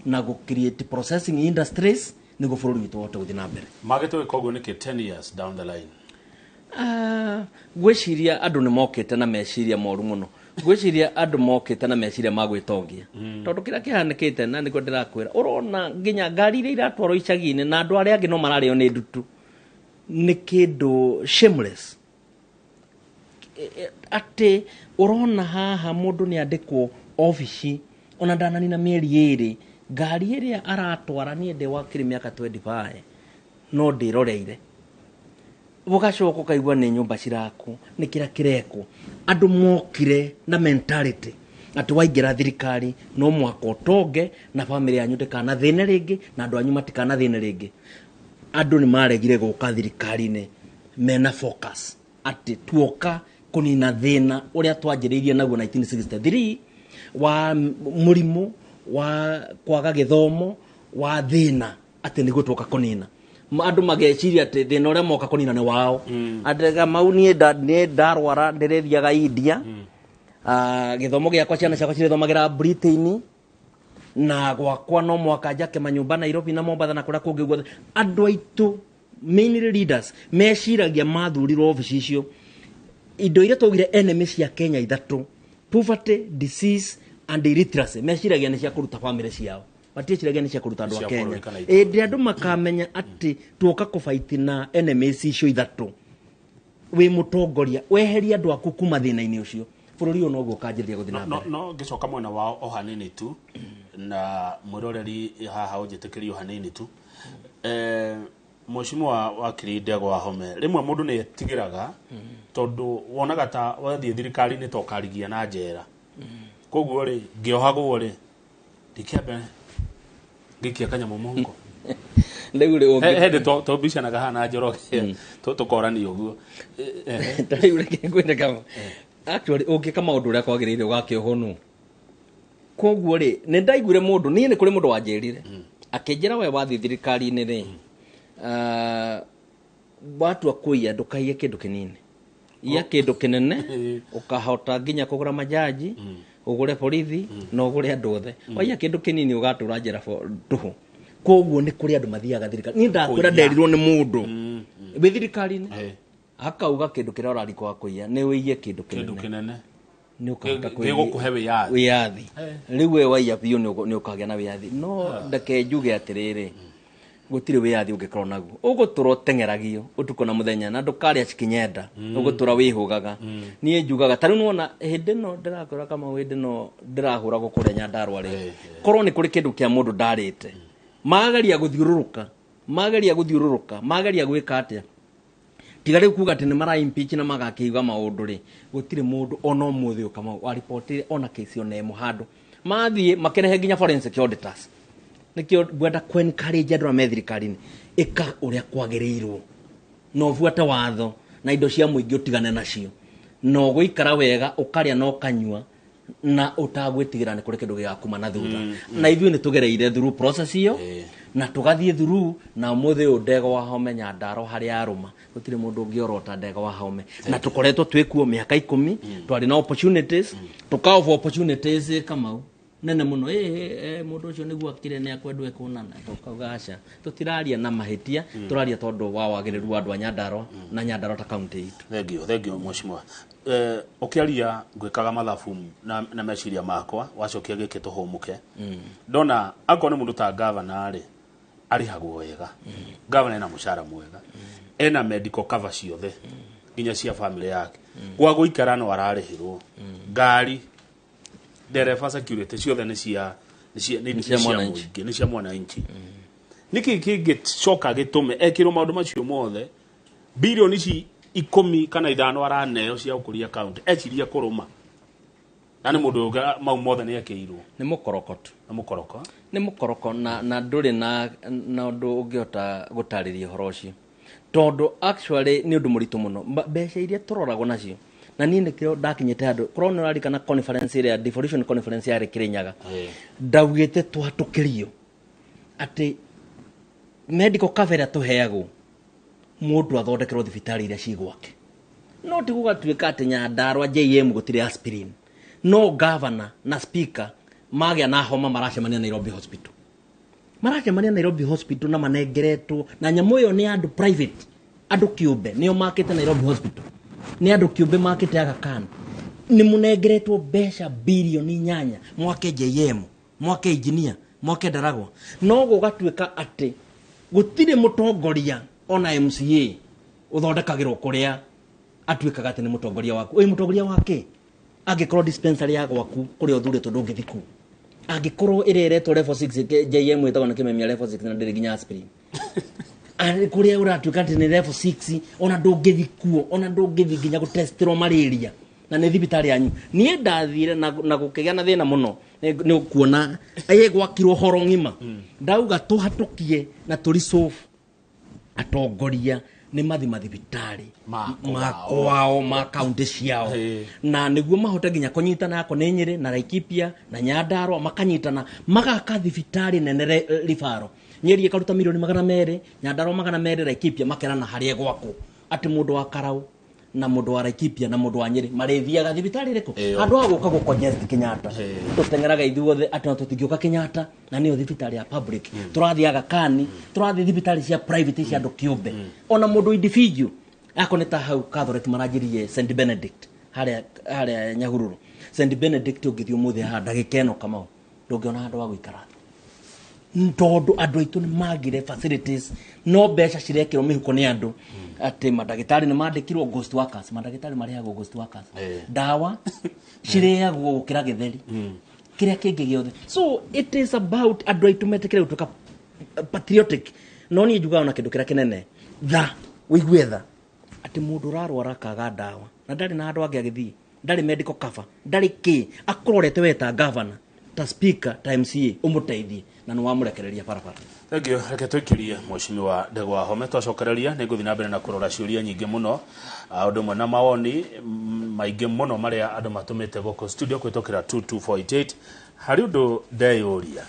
na gũ create processing industries nĩguo bũrũri witũ ũhote gũthiĩ na mbere. Magĩte gwĩka ũguo nĩkĩ 10 years down the line? Ngwĩciria andũ nĩ mokĩte na meciria moru mũno. Ngwĩciria andũ mokĩte na meciria ma gwĩtongia, tondũ kĩrĩa kĩhanĩkĩte, na nĩguo ndĩrakwĩra, ũrona nginya ngari iria iratwarwo icagi-inĩ na andũ arĩa angĩ no mararĩo nĩ ndutu, nĩ kĩndũ shameless. Atĩ ũrona haha mũndũ nĩ andĩkwo obici, ona ndananina mĩeri 2, ngari ĩrĩa aratwara, niĩ ndĩ wakiri mĩaka 25 no ndĩroreire. Ũgacoka ũkaigua nĩ nyũmba cirakwo, nĩ kĩrĩa kĩrekwo. Andũ mokire na mentality atĩ waingĩra thirikari no mwaka ũtonge na bamĩrĩ yanyu ndĩkanathĩne rĩngĩ na andũ anyu matikanathĩne rĩngĩ. Andũ nĩ maregire gũka thirikari-inĩ mena focus atĩ tuoka kũnina thĩna ũrĩa twanjĩrĩirie naguo 1963 wa mũrimũ wa kwaga gĩthomo wa thĩna, atĩ nĩguo tuoka kũnina. Andũ mageciria atĩ thĩna ũrĩa moka kũnina nĩ wao. Andega mau niĩ ndarwara ndĩrĩthiaga India. Gĩthomo gĩakwa ciana ciakwa cirĩthomagĩra Britain na gwakwa no mwaka njake manyũmba Nairobi na Mombatha na kũrĩa kũngĩ guothe. Andũ aitũ mainly leaders meciragia mathurirwo obici icio indo iria twaugire enemy cia Kenya ithatũ, poverty, disease and illiteracy, meciragia nĩ cia kũruta family ciao, matieciragia nĩ cia kũruta andũ a Cia Kenya. bũrũri kana itũũra. Ĩndĩ andũ makamenya atĩ tuoka kũbaiti na enemies icio ithatũ, wĩ mũtongoria weherie andũ aku kuma thĩna-inĩ ũcio, bũrũri ũyũ noguo ũkanjĩrĩria gũthiĩ na no mbere. No ngĩcoka mwena wao o hanini tu, na mwĩroreri haha ũnjĩtĩkĩrie o hanini tu, mheshimiwa wakiri Ndegwa Wahome, rĩmwe mũndũ nĩ etigĩraga tondũ wonaga ta wathiĩ thirikari-inĩ ta ũkarigia na njera. Koguo rĩ, ngĩohagwo rĩ, ndikĩambe ngĩikia kanyamũ mũhuko. Rĩu rĩ He hĩndĩ tũmbicanaga haha na Njoroge tũkorania ũguo. Ta rĩu reke ngwĩre kama actually ũngĩka maũndũ ũrĩa kwagĩrĩire ũgakĩohwo nũ. Koguo rĩ, nĩ ndaiguire mũndũ, niĩ nĩ kũrĩ mũndũ wanjĩrire akĩnjĩra, we wathiĩ thirikari-inĩ rĩ, watua kũiya ndũkaiye kĩndũ kĩnini, iya kĩndũ kĩnene ũkahota nginya kũgũra majaji, ũgũre borithi na ũgũre andũ othe. Waiya kĩndũ kĩnini ũgatũra njera tũhũ. Koguo nĩ kũrĩ andũ mathiaga thirikari. Niĩ ndakwĩra, Kũiya. nderirwo nĩ mũndũ wĩ thirikari-inĩ akauga kĩndũ kĩrĩa ũrarikwa kũiya nĩ ũiye kĩndũ kĩndũ kĩnene kĩnene nĩ ũkahota gĩgũkũhe wĩyathi. Wĩyathi. Rĩu we waiya biũ nĩ ũkagĩa na wĩyathi, no ndeke njuge atĩrĩrĩ, gũtirĩ wĩyathi ũngĩkorwo naguo. Ũgũtũra ũteng'eragio ũtukũ na mũthenya na ndũkarĩa cikinyenda, ũgũtũra wĩhũgaga. Niĩ njugaga ta rĩu nĩwona hĩndĩ ĩno ndĩrakwĩra kama hĩndĩ ĩno ndĩrahũragwo kũrĩa Nyandarũa rĩ, korwo nĩ kũrĩ kĩndũ kĩa mũndũ ndarĩte, mageria gũthiũrũrũka, mageria gũthiũrũrũka, mageria gwĩka atĩa, tiga rĩu kuga atĩ nĩ mara impeach na magakĩiga maũndũ rĩ, gũtirĩ mũndũ ona ũmũthĩ ũyũ Kamau waripotire ona kesi ona ĩmwe handũ mathiĩ makĩrehe nginya forensic auditors. Nĩkĩo ngwenda kũ encourage andũ arĩa me thirikari-inĩ, ĩka ũrĩa kwagĩrĩirwo na ũbuate watho na indo cia mũingĩ ũtigane nacio, na ũgũikara wega, ũkarĩa na ũkanyua na ũtagwĩtigĩra nĩ kũrĩ kĩndũ gĩgakuma na thutha. Na ithuĩ nĩ tũgereire through process ĩyo na tũgathiĩ through, na ũmũthĩ ũyũ Ndegwa Wahome Nyandarũa harĩa arũma gũtirĩ mũndũ ũngĩorota Ndegwa Wahome, na tũkoretwo twĩkuo mĩaka 10. Twarĩ na opportunities, tũka of opportunities Kamau nene mũno. Ĩ mũndũ ũcio nĩguo akire nĩ akwendwo ekũnana, tũkauga aca, tũtiraria na mahĩtia, tũraria tondũ wa wagĩrĩru wa andũ a Nyandarũa na Nyandarũa ta kaunti itũ. Thank you, thank you, mheshimiwa. Ũkĩaria ngwĩkaga mathabu na meciria makwa, wacokia gĩkĩ tũhũmũke. Ndona akorwo nĩ mũndũ ta gavana rĩ, arĩhagwo wega, gavana ena mũcara mwega, ena medical cover ciothe nginya cia family yake, gwa gũikara no ararĩhĩrwo, ngari, ndereba, security ciothe nĩ cia nĩ cia cia mwananchi. Mũingĩ, nĩ cia mwananchi. Nĩkĩ kĩngĩcoka gĩtũme ekĩrwo maũndũ macio mothe, bilioni ici 15 araneo cia gũkũria kaunti, eciria kũrũma na nĩ mũndũ ũngĩ mau mothe nĩ ekĩirwo? Nĩ mũkoroko tu. Nĩ mũkoroko. Nĩ mũkoroko na ndũrĩ na ũndũ ũngĩhota gũtarĩria ũhoro ũcio, tondũ actually nĩ ũndũ mũritũ mũno. Mbeca iria tũroragwo nacio, na niĩ nĩkĩo ndakinyĩte handũ korwo nĩ ũrarikana conference ĩrĩa devolution conference yarĩ Kĩrĩnyaga, ndaugĩte tũhatũkĩrio atĩ medical cover ĩrĩa tũheagwo, mũndũ athondekerwo thibitarĩ iria ci gwake, no ti gũgatuĩka atĩ Nyandarũa JM gũtirĩ aspirin, no governor na speaker magĩa na homa maracemania Nairobi Hospital, maracemania Nairobi Hospital na manengeretwo na nyamũ ĩyo nĩ andũ private, andũ kĩũmbe nĩo makĩte Nairobi Hospital, nĩ andũ kĩũmbe makĩte Aga Khan. Nĩ mũnengeretwo mbeca bilioni 8 mwake JM, mwake engineer, mwake Ndaragwa, no gũgatuĩka atĩ gũtirĩ mũtongoria ona MCA ũthondekagĩrwo kũrĩa atuĩkaga atĩ nĩ mũtongoria waku. Ĩ mũtongoria wake angĩkorwo dispensary ya gwaku kũrĩa ũthurĩtwo ndũngĩthi kuo, angĩkorwo ĩrĩa ĩretwo level 6 JM ĩtagwo na kĩmemia level 6 na ndĩrĩ nginya aspirin. Arĩ kũrĩa ũratuĩka atĩ nĩ level 6, ona ndũngĩthi kuo, ona ndũngĩthi nginya gũtestirwo malaria na nĩ thibitarĩ yanyu. Niĩ ndathire na gũkĩgĩa na thĩna mũno nĩ kuona ĩ gwakirwo horo ng'ima. Ndauga tũhatũkie na tũrisolve atongoria nĩ mathi mathibitarĩ Ma ma kwao, ma kaunti ciao, na nĩguo mahote nginya kũnyitana ako nĩ Nyĩrĩ na Laikipia na Nyandarũa, makanyitana magaka thibitarĩ nene ribaro. Nyeri ĩkaruta mirioni 200, Nyandarua 200, Laikipia makerana harĩa gwakwo atĩ mũndũ wa Karau na mũndũ wa Laikipia na mũndũ wa Nyeri marĩthiaga thibitarĩ ĩrĩkũ. Handũ ha gũka gũcongest Kenyatta, tũteng'eraga ithuothe atĩ ona tũtingĩũka Kenyatta na nĩyo thibitarĩ ya public, tũrathiĩ Aga Khan, tũrathiĩ thibitarĩ cia private cia andũ kĩũmbe, ona mũndũ individual ako nĩ ta hau Catholic maranjirie St Benedict harĩa harĩa Nyahururu. St Benedict ũngĩthiĩ ũmũthĩ haha ndagĩka ĩno, Kamau, ndũngĩona handũ wa gũikara thĩ, tondũ andũ aitũ nĩ magire facilities, no mbeca cirekĩrwo mĩhuko nĩ andũ atĩ mandagĩtarĩ nĩ mandĩkirwo ghost workers, mandagĩtarĩ marĩhagwo ghost workers, ndawa cirĩagwo gũkĩra gĩtheri kĩrĩa kĩngĩ gĩothe. So it is about andũ aitũ metĩkĩre gũtuĩka patriotic. No niĩ njugaga ona kĩndũ kĩrĩa kĩnene tha ũigue tha atĩ mũndũ ũrarwara akaga ndawa na ndarĩ na handũ angĩ agĩthiĩ, ndarĩ medical cover, ndarĩ kĩ, akũrorete we ta governor, ta speaker, ta MCA, ũmũteithie na nĩ wamũrekereria barabara. Thank you. Reke tũikirie Mheshimiwa Ndegwa Wahome. Twacokereria nĩ ngũthiĩ na mbere na kũrora ciũria nyingĩ mũno, ũndũ ũmwe na mawoni maingĩ mũno marĩa andũ matũmĩte gũkũ studio kũhĩtũkĩra 22488. Harĩ ũndũ ndeyũria,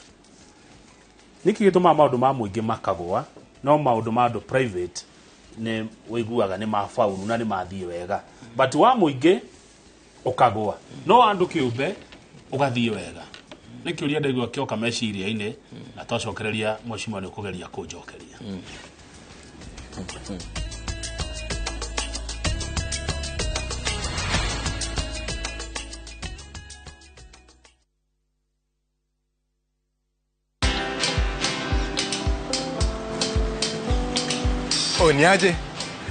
nĩkĩ gĩtũmaga maũndũ ma mũingĩ makagũa no maũndũ ma andũ private nĩ ũiguaga nĩ mabauru na nĩ mathiĩ wega, but wa mũingĩ ũkagũa no andũ kĩũmbe ũgathiĩ wega? Nĩ kĩũria ndaigua kĩoka meciria-inĩ, na twacokereria mheshimiwa nĩ ũkũgeria kũnjokeria. Oh, niaje?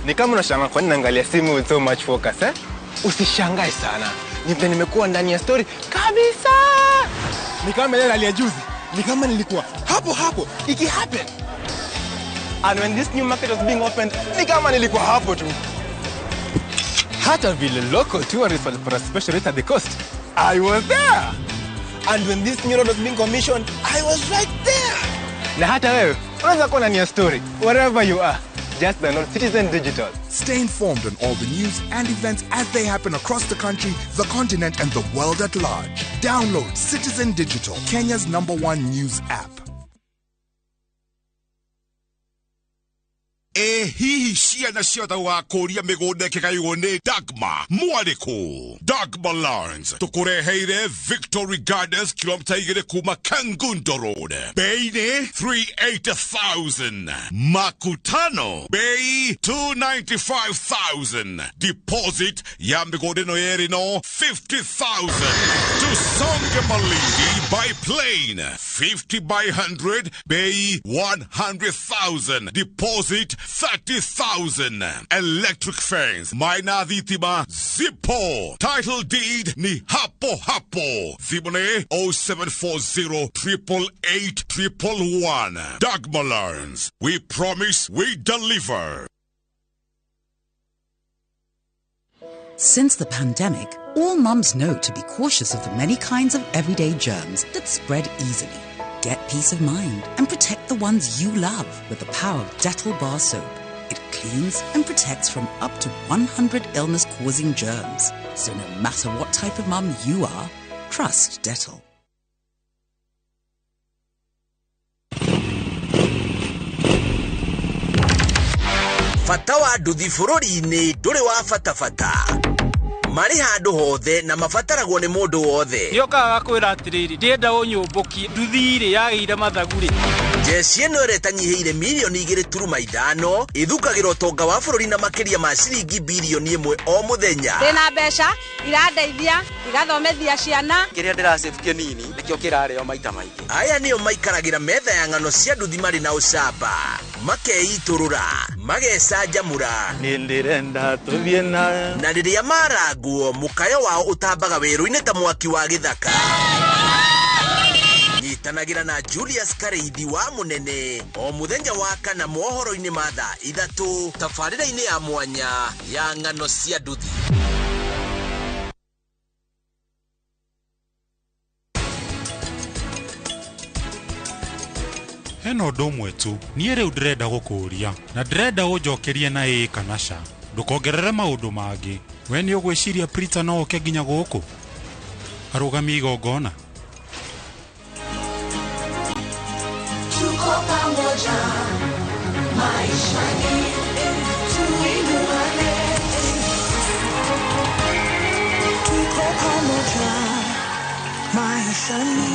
Ni kama unashangaa kwa nini naangalia simu with so much focus, eh? Usishangae sana. Ni vile nimekuwa ndani ya story kabisa. Ni kama ile rally ya juzi. Ni kama nilikuwa hapo hapo iki happen. And when this new market was being opened, ni kama nilikuwa hapo tu. Hata vile local tourists walipata special rate at the coast, I was there. And when this new road was being commissioned, I was right there. Na hata wewe unaweza kuwa ndani ya story wherever you are. Just download Citizen Digital. Stay informed on all the news and events as they happen across the country, the continent, and the world at large. Download Citizen Digital, Kenya's number one news app. Ĩ hihi ciana ciothe ũgakũria mĩgũnda ĩkĩgaywo nĩ Dagma mwarĩkũ? Dagma Lands tũkũreheire Victory Gardens, kilomita 2 kuma Kangundo Road, bei nĩ 380,000, Makutano bei 295,000, deposit ya mĩgũnda ĩno yerĩ no 50,000. Tusonge Malindi by plane, 50 by 100, bei 100,000, deposit 30,000. Electric fence, maina thitima zipo, title deed ni hapo hapo. Thimũ 0740 888 111. Dagma Lands. We promise, we deliver. Since the pandemic, all mums know to be cautious of the many kinds of everyday germs that spread easily. Get peace of mind and protect the ones you love with the power of Dettol Bar Soap. It cleans and protects from up to 100 illness causing germs. So no matter what type of mum you are, trust Dettol. Bata wa nduthi bũrũri-inĩ ndũrĩ wa bata bata, marĩ handũ hothe na mabataragwo nĩ mũndũ wothe. Nĩokaga gakwĩra atĩrĩrĩ, ndĩrenda ũnyũmbũkie nduthi-rĩ yagĩire mathagu-rĩ. Njeci ĩno ĩrĩa ĩtanyihĩire mirioni 2.5 ĩthukagĩra ũtonga wa bũrũri na makĩria ma ciringi birioni 1 o mũthenya. Ndĩna mbeca irandeithia igathomithia ciana. Kĩrĩa ndĩrasave kĩnini nĩkĩo kĩrarĩo maita maingĩ. Aya nĩo maikaragĩra metha ya ng'ano cia nduthi marĩ na ũcamba, makeitũrũra, magecanjamũra. Nĩ ndĩrenda tũthiĩ na Na rĩrĩa marangwo, mũkayo wao ũtambaga werũ-inĩ ta mwaki wa gĩthaka. Nyitanagĩra na Julius Kareithi wa Mũnene o mũthenya wa kana mohoro-inĩ ma thaa 3, tabarĩra-inĩ ya mwanya ya ng'ano cia nduthi. Hena ũndũ ũmwe tu niĩ rĩu ndĩrenda gũkũũria na ndĩrenda ũnjokerie na ĩĩ kana ca, ndũkongerere maũndũ mangĩ. We nĩ ũgwĩciria Prita no oke nginya gũkũ arũgamie igongona? Tuko pamoja maishani, tuinuane. Tuko pamoja maishani,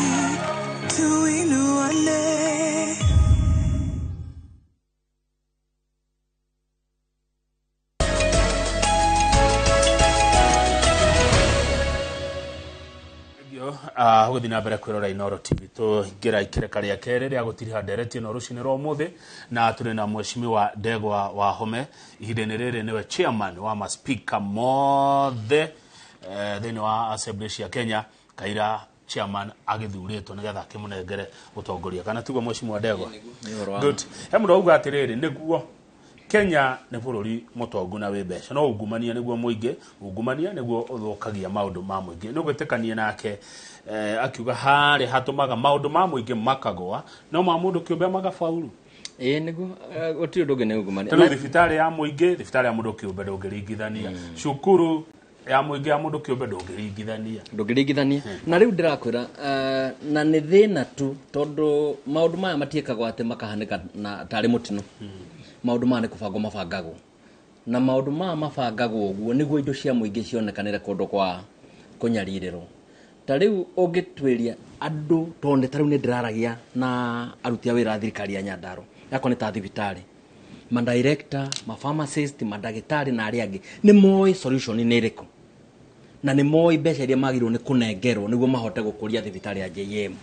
tuinuane. Gũthiĩ na mbere kwĩrora Inooro TV tũingĩra ikĩreka rĩa kerĩ rĩa gũtiriha ndereti ĩno rũcinĩ rwa ũmũthĩ, na tũrĩ na mheshimiwa Ndegwa Wahome. Ihinda-inĩ rĩrĩ nĩwe chairman wa maspika mothe thĩinĩ wa assembly cia Kenya, kaira chairman agĩthurĩtwo nĩgetha akĩmũnengere ũtongoria, kana tiguo mheshimiwa Ndegwa? Good. He mũndũ auga atĩrĩrĩ, nĩguo Kenya nĩ bũrũri mũtongu na wĩ mbeca, no ungumania nĩguo mũingĩ, ungumania nĩguo ũthũkagia maũndũ ma mũingĩ. Nĩ ũgwĩtĩkania nake akiuga harĩa hatũmaga maũndũ ma mũingĩ makagwa, no ma mũndũ kĩũmbe magabauru. Ĩĩ nĩguo, gũtirĩ ũndũ ũngĩ nĩ ungumania. Tondũ thibitarĩ ya mũingĩ, thibitarĩ ya mũndũ kĩũmbe ndũngĩringithania, cukuru ya mũingĩ ya mũndũ kĩũmbe ndũngĩringithania. Ndũngĩringithania. Na rĩu ndĩrakwĩra na nĩ thĩna tu, tondũ maũndũ maya matiĩkagwo atĩ makahanĩka na tarĩ mũtino. Maũndũ maya nĩ kũbangwo mabangagwo, na maũndũ maya mabangagwo ũguo nĩguo indo cia mũingĩ cionekanĩre kũndũ kwa kũnyarirĩrwo. Ta rĩu ũngĩtuĩria andũ, tondũ ta rĩu nĩ ndĩraragia na aruti a wĩra a thirikari ya Nyandarua, yakwa nĩ ta thibitarĩ, madirector, mapharmacist, mandagĩtarĩ na arĩa angĩ nĩ moĩ solution nĩ ĩrĩkũ, na nĩ moĩ mbeca iria magĩrĩirwo nĩ kũnengerwo nĩguo mahote gũkũria thibitarĩ ya JM,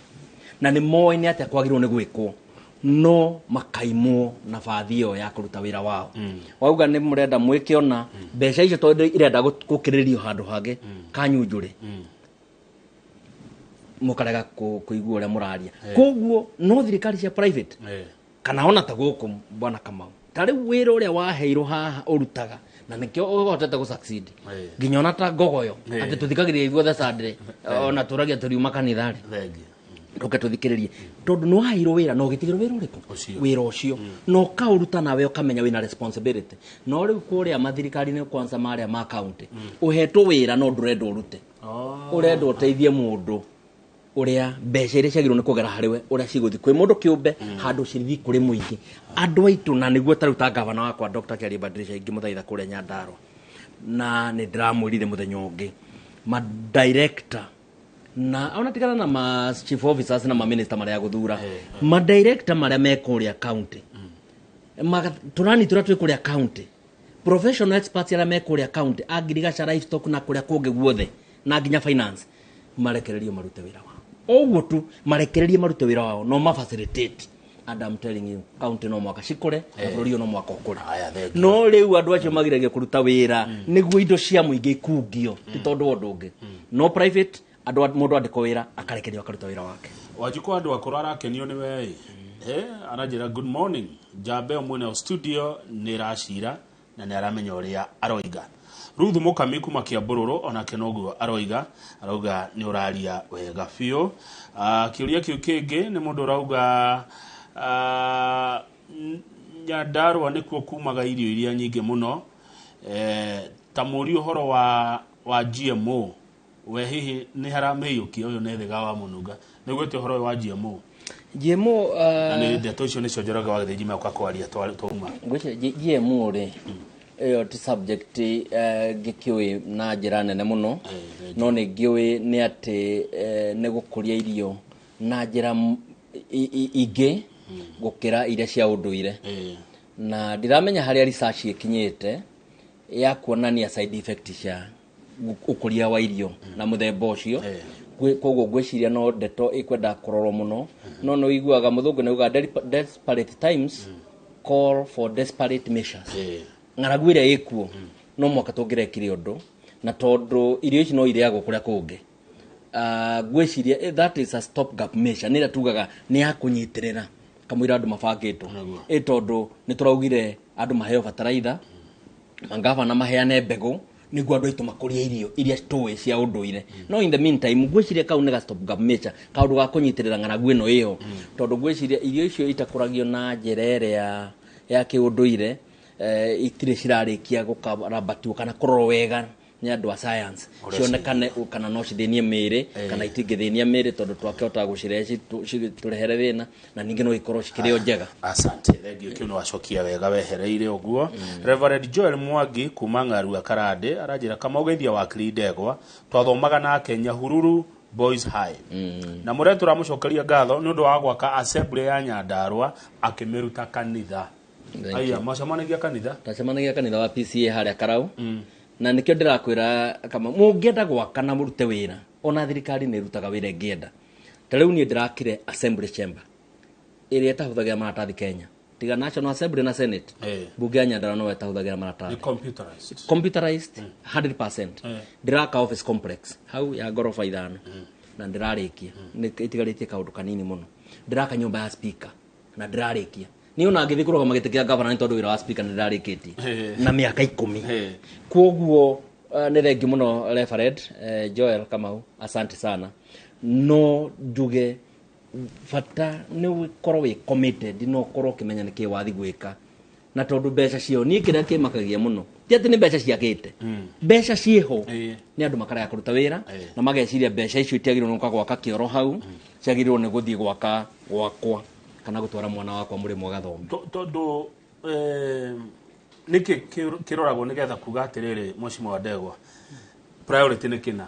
na nĩ moĩ nĩ atĩa kwagĩrĩirwo nĩ gwĩkwo, no makaimwo nabathi ĩyo ya kũruta wĩra wao. Wauga nĩ mũrenda mwĩke ona mbeca icio tondũ irenda gũkĩrĩrio handũ hangĩ kanyunjũrĩ, mũkarega kũigua ũrĩa mũraria. Koguo no thirikari cia private kana ona ta gũkũ bwana Kamau, ta rĩu wĩra ũrĩa waheirwo haha ũrutaga, na nĩkĩo ũhotete gũ succeed nginya ona ta ngogoyo atĩ tũthikagĩrĩria ithuothe Sunday, ona tũragia tũriuma kanitha-rĩ tũke tũthikĩrĩrie, tondũ nĩ waheirwo wĩra na ũgĩtigĩrwo wĩra ũrĩkũ? Wĩra ũcio, na ũkaũruta nawe ũkamenya wĩna responsibility. No rĩu kũrĩa mathirikari-inĩ kwanza marĩa ma county, ũhetwo wĩra no ndũrenda ũrute, ũrenda ũteithie mũndũ ũrĩa mbeca iria ciagĩrĩirwo nĩ kũgera harĩ we, ũrĩa cigũthiĩ kwĩ mũndũ kĩũmbe, handũ cithiĩ kũrĩ mũingĩ. Andũ aitũ, na nĩguo ta rĩu ta gavana wakwa Dr. Kĩarie Badirisha ingĩmũthaitha kũrĩa Nyandarua, na nĩ ndĩramwĩrire mũthenya ũngĩ, madirector na ona tigana na ma chief officers na ma minister marĩa gũthura, ma director marĩa me kũrĩa county, tũrani tũrĩa twĩ kũrĩa county, professional experts arĩa me kũrĩa county, agriculture, livestock na kũrĩa kũngĩ guothe, na nginya finance, marekererio marute wĩra wao. Ũguo tu, marekererie marute wĩra wao, no ma facilitate. And I'm telling you, county no mwaka cikũre, na bũrũri ũyũ no mwaka ũkũre. No rĩu andũ acio magiragia kũruta wĩra nĩguo indo cia mũingĩ ikungio, ti tondũ wa ũndũ ũngĩ. No private, andũ mũndũ andĩkwo wĩra akarekererio akaruta wĩra wake. Wanjikũ andũ akũrũ arakenio nĩ we aranjĩra good morning njambe mwene wa studio nĩ racira na nĩ aramenya ũrĩa aroiga. Ruth Mũkami kuma Kĩambũrũrũ onake noguo aroiga, arauga nĩ ũraria wega biũ. Kĩũria kĩu kĩngĩ nĩ mũndũ ũrauga Nyandarua nĩkuo kumaga irio iria nyingĩ mũno, ta mũri ũhoro wa GMO, we hihi nĩ haramĩiyũkia ũyũ nĩ Thĩga wa Mũnunga, nĩguo ũhoro ũyũ wa GMO? GMO, na nĩ ndeto icio nĩcio Njoroge wa Gĩthĩnji meũka kwaria twauma. Ngwĩciria GMO rĩ, ĩyo ti subject ngĩkĩũĩ na njĩra nene mũno, no nĩ ngĩũĩ nĩ atĩ nĩ gũkũria irio na njĩra ingĩ gũkĩra iria cia ũndũire. Na ndiramenya harĩa research ĩkinyĩte ya kuonania side effect cia ũkũria wa irio na mũthemba ũcio. Koguo ngwĩciria no ndeto ĩkwenda kũrorwo mũno, no nĩ ũiguaga mũthũngũ nĩ auga desperate times call for desperate measures. Ng'aragu ĩrĩa ĩkuo no mwaka tũngĩrekire ũndũ, na tondũ irio ici no irĩagwo kũrĩa kũngĩ, ngwĩciria that is a stop gap measure, nĩ ĩrĩa tugaga nĩ ya kũnyitĩrĩra kamũira andũ mabangĩtwo, ĩ tondũ nĩ tũraugire andũ maheo bataraitha, mangavana maheane mbegũ nĩguo andũ aitũ makũrie irio iria tũĩ cia ũndũire. No in the meantime ngwĩciria kau nĩ ga stop gap measure, kaũndũ ga kũnyitĩrĩra ng'aragu ĩno ĩho, tondũ ngwĩciria irio icio itakũragio na njĩra ĩrĩa ya kĩũndũire, itirĩ cirarĩkia gũkarabatiwo kana kũrorwo wega Nĩ andũ a science. Ũrĩa Cionekane kana no cithĩnie mĩĩrĩ kana itingĩthĩnia mĩĩrĩ, tondũ twakĩhota gũcirehe citũrehere thĩna, na ningĩ no ikorwo cikĩrĩ o njega. Asante, thengio. Kĩu nĩ wacokia wega wehereire ũguo. Reverend Joel Mwangi kuma Ng'arua Karande aranjĩra, kama ũgeithia wakiri Ndegwa, twathomaga nake Nyahururu Boys High, na mũrĩa tũramũcokeria ngatho nĩ ũndũ wa gwaka assembly ya Nyandarua akĩmĩruta kanitha. Thank Aya you. macemanagia kanitha. Twacemanagia kanitha wa PCA harĩa Karau, na nĩkĩo ndĩrakwĩra kama mũngĩenda gwaka na mũrute wĩra, ona thirikari nĩ ĩrutaga wĩra ĩngĩenda. Ta rĩu niĩ ndĩrakire assembly chamber ĩrĩa ĩtahũthagĩra maratathi Kenya, tiga National Assembly na Senate. Bunge ya Nyandarua no ĩtahũthagĩra maratathi. Nĩ computerized. Computerized 100%. Ndĩraka office complex hau ya ngoroba 5 na ndĩrarĩkia. Nĩ ĩtigarĩtie kaũndũ kanini mũno. Ndĩraka nyũmba ya speaker na ndĩrarĩkia. Niĩ ona ngĩthiĩ kũrũgama gĩtĩ kĩa governor, nĩ tondũ wĩra wa speaker nĩ ndĩrarĩkĩtie na mĩaka 10. Kwoguo nĩ thengiũ mũno, Reverend Joel Kamau, asante sana. No njuge bata nĩ ũkorwo wĩ committed na ũkorwo ũkĩmenya nĩ kĩ wathi gwĩka, na tondũ mbeca cio, niĩ kĩrĩa kĩmakagia mũno ti atĩ nĩ mbeca ciakĩte, mbeca ciĩho, nĩ andũ makarega kũruta wĩra na mageciria mbeca icio itiagĩrĩirwo nĩ gũka gwaka kĩoro hau, ciagĩrĩirwo nĩ gũthiĩ gwaka gwakwa kana gũtwara mwana wakwa mũrĩmo agathome. Tondũ nĩkĩ kĩroragwo nĩgetha kuga atĩrĩrĩ, Mheshimiwa Ndegwa, priority nĩ kĩna,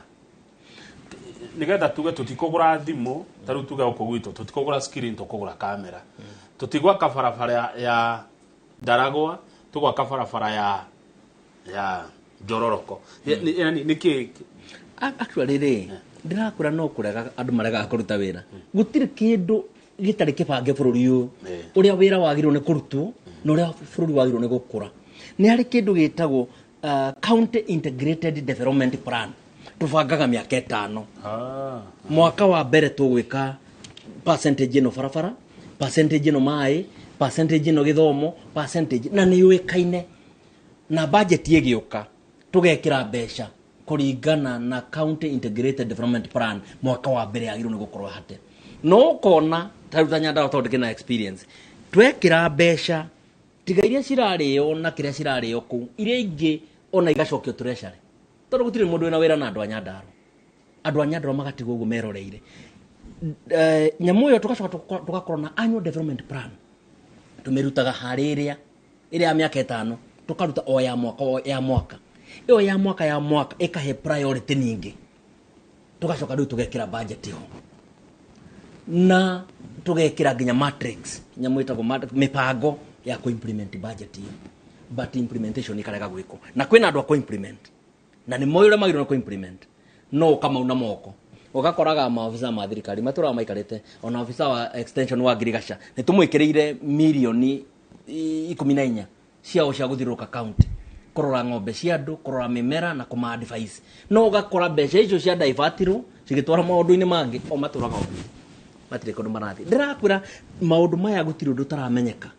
nĩgetha tuge tũtikũgũra thimũ, ta rĩu tuge gũkũ gwitũ tũtikũgũra screen, tũkũgũra kamera, tũtigwaka barabara ya Ndaragwa, tũgwaka barabara ya Njororoko? Yani nĩkĩ? Actually rĩ, ndĩrakwĩra no kũrega andũ maregaga kũruta wĩra. Gũtirĩ kĩndũ gĩtarĩ kĩbange bũrũri ũyũ, ũrĩa wĩra wagĩrĩirwo nĩ kũrutwo na ũrĩa bũrũri wagĩrĩirwo nĩ gũkũra. Nĩ harĩ kĩndũ gĩtagwo County Integrated Development Plan. Tũbangaga mĩaka 5. Mwaka wa mbere tũgwĩka percentage ĩno barabara, percentage ĩno maĩ, percentage ĩno gĩthomo, percentage, na nĩ yũĩkaine. Na budget ĩgĩũka tũgekĩra mbeca kũringana na County Integrated Development Plan. Mwaka wa mbere yagĩrĩirwo nĩ gũkorwo hate no ũkona ta rĩu ta Nyandarua, tondũ ndĩkĩrĩ na experience, twekĩra mbeca tiga iria cirarĩo na kĩrĩa cirarĩo kũu, iria ingĩ ona igacokio treasury, tondũ gũtirĩ mũndũ wĩna wĩra na andũ a Nyandarua. Andũ a Nyandarua magatigwo ũguo meroreire. Nyamũ ĩyo tũgacoka tũgakorwo na annual development plan. Tũmĩrutaga harĩ ĩrĩa ya mĩaka 5, tũkaruta o ya mwaka, o ya mwaka, ĩyo ya mwaka ya mwaka ĩkahe priority nyingĩ. Tũgacoka rĩu tũgekĩra budget ho na tũgekĩra nginya matrix, nyamũ ĩtagwo mĩbango ya kũ-implement budget ĩyo, but implementation ikarega gwĩkwo, na kwĩna andũ a kũ-implement na nĩ moĩ ũrĩa magĩrĩirwo nĩ kũ-implement, no ũkamauna moko. Ũgakoraga maobitha ma thirikari matũraga maikarĩte. Ona obitha wa extension wa Ngirigaca nĩ tũmwĩkĩrĩire mirioni 14 ciao cia gũthiũrũrũka county kũrora ng'ombe cia andũ, kũrora mĩmera na kũma advice, no ũgakora mbeca icio cia divertirwo cigĩtwara maũndũ-inĩ mangĩ, o matũraga ũguo matirĩ kũndũ marathiĩ. Ndĩrakwĩra maũndũ maya gũtirĩ ũndũ ũtaramenyeka,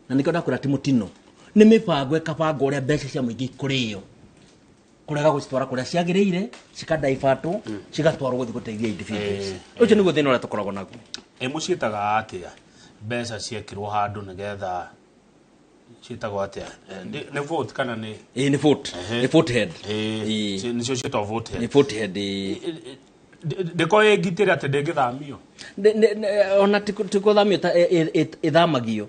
na nĩkĩo ndakwĩra ti mũtino, nĩ mĩbango ĩkabangwo ũrĩa mbeca cia mũingĩ ikũrĩo, kũrega gũcitwara kũrĩa ciagĩrĩire, cikadaibatwo cigatwarwo gũthiĩ gũteithia individuals. Ũcio nĩguo thĩna ũrĩa tũkoragwo naguo. Ĩ mũciĩtaga atĩa mbeca ciekĩrwo handũ nĩgetha ciĩtagwo atĩa? Nĩ vote kana nĩ Ĩ nĩ vote, nĩ vote head. Nĩcio ciĩtagwo vote head. Nĩ vote head, ĩ. Ndĩkorwo ĩngitĩre atĩ ndĩngĩthamio? Ona ti kũthamio ta ĩthamagio.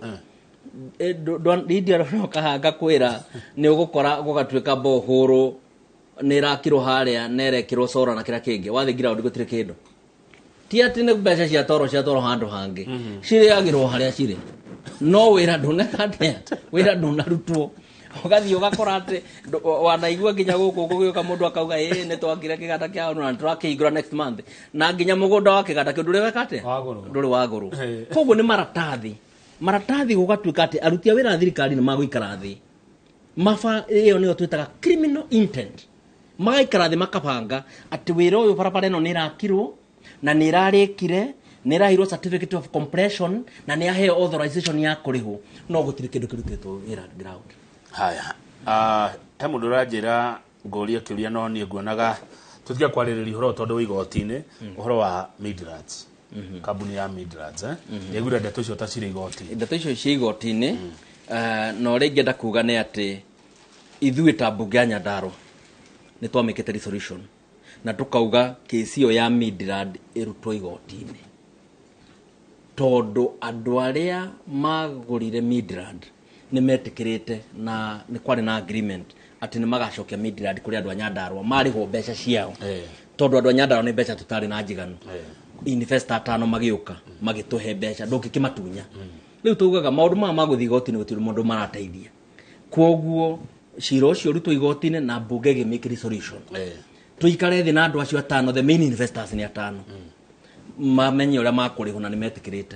Ndindiaroka kwĩra nĩ ũgũkora gũgatuĩka bohũrũ nĩ ĩrakirwo harĩa na ĩrekĩrwo cora na kĩrĩa kĩngĩ, wathiĩ ground gũtirĩ kĩndũ. Ti atĩ nĩ mbeca cia toro ciatwarwo handũ hangĩ, cirĩagĩrwo harĩa cirĩ, no wĩra ndũneka atĩa, wĩra ndũnarutwo. Ũgathiĩ ũgakora atĩ wanaigua nginya gũkũ gũgĩũka mũndũ akauga ĩ nĩ twakire kĩganda kĩa na tũrakĩhingũra next month, na nginya mũgũnda wa kĩganda kĩu ndũrĩ weka atĩa, ndũrĩ wagũrwo. Koguo nĩ maratathi, maratathi, gũgatuĩka atĩ aruti a wĩra a thirikari nĩ magũikara thĩ maba ĩyo nĩyo twĩtaga criminal intent. Magaikara thĩ makabanga atĩ wĩra ũyũ, barabara ĩno nĩ ĩrakirwo na nĩ ĩrarĩkire, nĩ ĩraheirwo certificate of completion na nĩ yaheo authorization ya kũrĩhwo, no gũtirĩ kĩndũ kĩrutĩtwo wĩra ground. Haya, he mũndũ ũranjĩra ngũrie kĩũria, no niĩ nguonaga tũtige kwarĩrĩria ũhoro ũyũ tondũ wĩ igoti-inĩ, ũhoro wa Midlands, kambuni ya Midlands, eh? Nĩaiguire ndeto icio ta cirĩ igoti-inĩ. Ndeto icio cia igoti-inĩ, na ũrĩa ingĩenda kuga nĩ atĩ ithuĩ ta mbunge ya Nyandarua Nĩ twamĩkĩte resolution na tũkauga kesi ĩyo ya Midland ĩrutwo igoti-inĩ, tondũ andũ arĩa magũrire Midland nĩ metĩkĩrĩte na nĩ kwarĩ na agreement atĩ nĩ magacokia Midland kũrĩ andũ a Nyandarua marĩhwo mbeca ciao, tondũ andũ a Nyandarua nĩ mbeca tũtarĩ na njiganu. Investor atano magĩũka magĩtũhe mbeca, ndũngĩkĩmatunya. Rĩu tugaga maũndũ maya ma gũthiĩ igoti-inĩ gũtirĩ mũndũ marateithia. Koguo cira ũcio ũrutwo igoti-inĩ na mbunge ĩgĩmake resolution, tuikare thĩ na andũ acio atano, the main investors nĩ atano, mamenye ũrĩa makũrĩhwo, na nĩ metĩkĩrĩte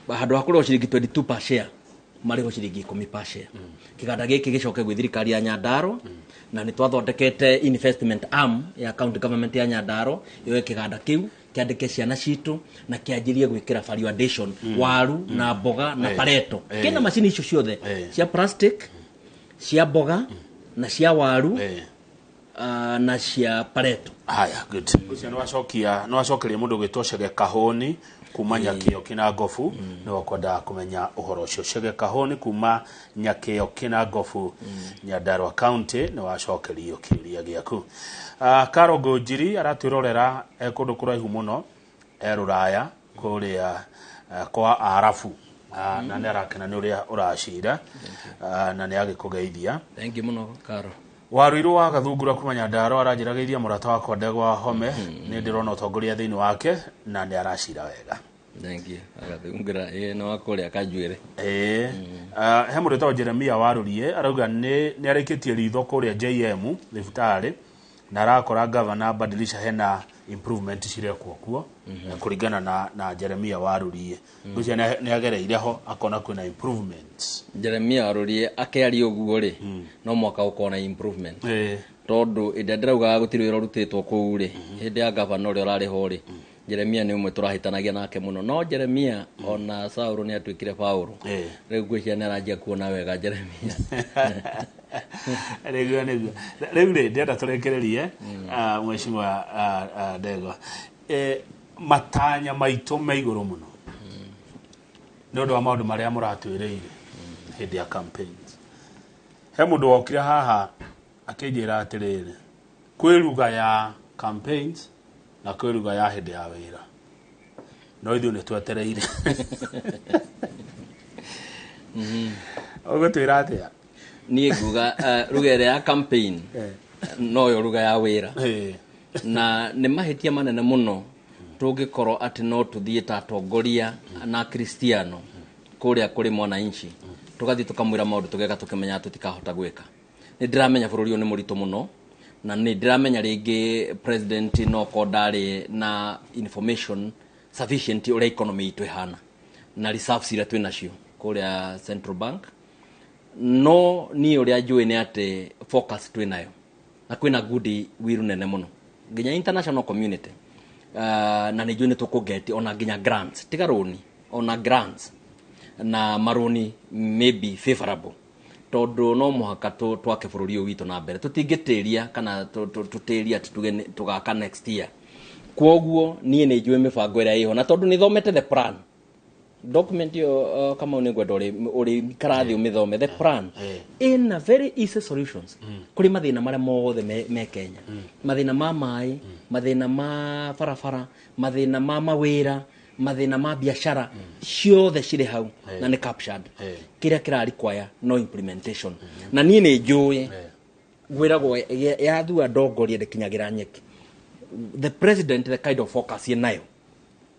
handũ ha kũrĩhwo ciringi 22 per share marĩhwo ciringi 10 per share. Kĩganda gĩkĩ gĩcoke gwĩ thirikari ya Nyandarua, na nĩ twathondekete investment arm ya county government ya Nyandarua yoe kĩganda kĩu, kĩandĩke ciana citũ na kĩanjĩrie gwĩkĩra value addition, waru na mboga na pareto. Kĩna macini icio ciothe cia plastic, cia mboga na cia waru na cia pareto. Haya, good. Ũcio nĩ wacokeria mũndũ ũgwĩtwo Chege Kahũni kuma Nyakĩo kĩna Ngobu, nĩwe ũkwendaga kũmenya ũhoro ũcio. Chege Kahũni kuma Nyakĩo kĩna Ngobu, Nyandarua County, nĩ wacokerio kĩũria gĩaku. Karo Ngũnjiri aratwĩrorera e kũndũ kũraihu mũno, e Rũraya kũrĩa kwa Arabu, na nĩ arakena nĩ ũrĩa ũracira, na nĩ agĩkũgeithia. Thank you mũno, Karo. Waruirũ wa Gathungura kuma Nyandarua aranjĩra geithia mũrata wakwa Ndegwa Home, nĩ ndĩrona ũtongoria thĩinĩ wake na nĩ aracira wega. Thank you. Agathungura ĩ no akũrĩa kanjuĩrĩ. Ĩĩ. He mũndũ wĩtagwo Jeremia Warurie arauga nĩ arĩkĩtie ritho kũrĩa JM thibitarĩ na arakora gavana badilisha, hena improvement cirekwo kuo, kũringana na Jeremia Warurie ũcio nĩ agereire ho akona kwĩna improvements. Jeremia Warurie akĩaria ũguo rĩ, no mwaka ũkorwo na improvement, tondũ ĩndĩ ndĩraugaga gũtirĩ wĩra ũrutĩtwo kũu rĩ, hĩndĩ ya gavana ũrĩa ũrarĩ ho rĩ, Jeremia nĩ ũmwe tũrahĩtanagia nake mũno, no Jeremia ona Saũlũ nĩ atuĩkire Paũlũ. Rĩu ngwĩciria nĩ aranjia kuona wega Jeremia. Nĩguo rĩu rĩ, ndĩrenda tũrekererie, mheshimiwa Ndegwa, matanya maitũ me igũrũ mũno nĩ ũndũ wa maũndũ marĩa mũratwĩrĩire hĩndĩ ya campaigns. He mũndũ wokire haha akĩnjĩra atĩrĩrĩ, kwĩ ruga ya campaigns na kwĩ ruga ya hĩndĩ ya wĩra, no ithuĩ nĩ twetereire. Ũgũtwĩra atĩa? Niĩ nguga ruga ĩrĩa ya campaign noyo ruga ya wĩra, na nĩ mahĩtia manene mũno tũngĩkorwo atĩ no tũthiĩ ta atongoria na Kristiano kũrĩa kũrĩ mwananchi tũgathiĩ tũkamwĩra maũndũ tũgeka tũkĩmenya tũtikahota gwĩka. Nĩ ndĩramenya bũrũri ũyũ nĩ mũritũ mũno, na nĩ ndĩramenya rĩngĩ president no korwo ndarĩ na information sufficient ũrĩa economy itũ ĩhana na reserves iria twĩ nacio kũrĩa central bank. No niĩ ũrĩa njũĩ nĩ atĩ focus twĩ nayo na kwĩna good will nene mũno nginya international community, na nĩ njũĩ nĩ tũkũget ona nginya grants, tiga rũni, ona grants na marũni maybe favorable, tondũ no mũhaka twake bũrũri ũyũ witũ na mbere. Tũtingĩtĩria kana tũtĩrie atĩ tuge tũgaka next year. Kwoguo niĩ nĩ njũĩ mĩbango ĩrĩa ĩho, na tondũ nĩ thomete the plan document ĩyo, Kamau, nĩ ngwenda ũrĩ karathi ũmĩthome the plan. Ĩna very easy solutions kũrĩ mathĩna marĩa mothe me Kenya, mathĩna ma maĩ, mathĩna ma barabara, mathĩna ma mawĩra, mathĩna ma biacara, ciothe cirĩ hau na nĩ captured. Kĩrĩa kĩra require no implementation, na niĩ nĩ njũĩ gwĩragwo yathua ndongoria ndĩkinyagĩra nyeki. The president, the kind of focus ye nayo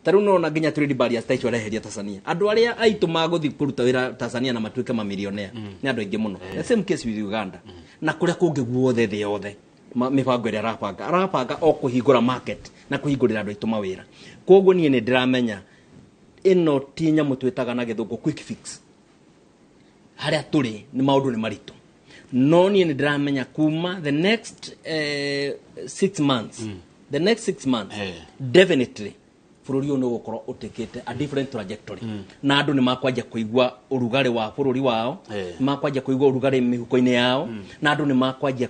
ta rĩu nona nginya trade barriers ta icio areheria Tanzania, andũ arĩa aitũ magũthiĩ kũruta wĩra Tanzania na matuĩke mamilionea nĩ andũ aingĩ mũno. The same case with Uganda na kũrĩa kũngĩ guothe thĩ yothe. Mĩbango ĩrĩa arabanga o kũhingũra market na kũhingũrĩra andũ aitũ mawĩra. Koguo niĩ nĩ ndĩramenya ĩno ti nyamũ twĩtaga na gĩthũngũ quick fix. Harĩa tũrĩ nĩ maũndũ nĩ maritũ, no niĩ nĩ ndĩramenya kuma the next 6 months, the next 6 months, definitely bũrũri ũyũ nĩ ũgũkorwo ũtĩkĩte a different trajectory, na andũ nĩ makwanjia kũigua ũrugarĩ wa bũrũri wao, nĩ makwanjia kũigua ũrugarĩ mĩhuko-inĩ yao, na andũ nĩ makwanjia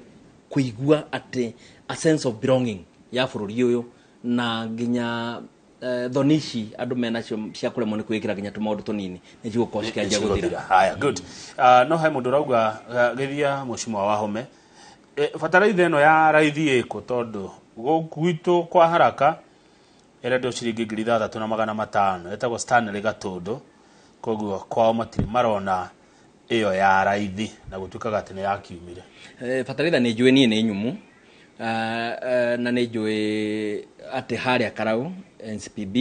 kũigua atĩ a sense of belonging ya bũrũri ũyũ, na nginya thoni ici andũ menacio cia kũremwo nĩ kwĩkĩra nginya tũmaũndũ tũnini nĩ cigũkorwo cikĩanjia gũthira. Haya, good. No he mũndũ ũrauga, geithia mheshimiwa Wahome, Bataraitha ĩno ya raithi ĩkũ tondũ gũkũ gwitũ kwa haraka ĩrendio ciringi 6,500 ĩtagwo Stanley Gatũndũ, koguo kwao matirĩ marona ĩyo ya raithi na gũtuĩkaga atĩ nĩ yakiumire. Bataraitha nĩ njũĩ niĩ nĩ nyumu, na nĩ njũĩ atĩ harĩa Karau NCPB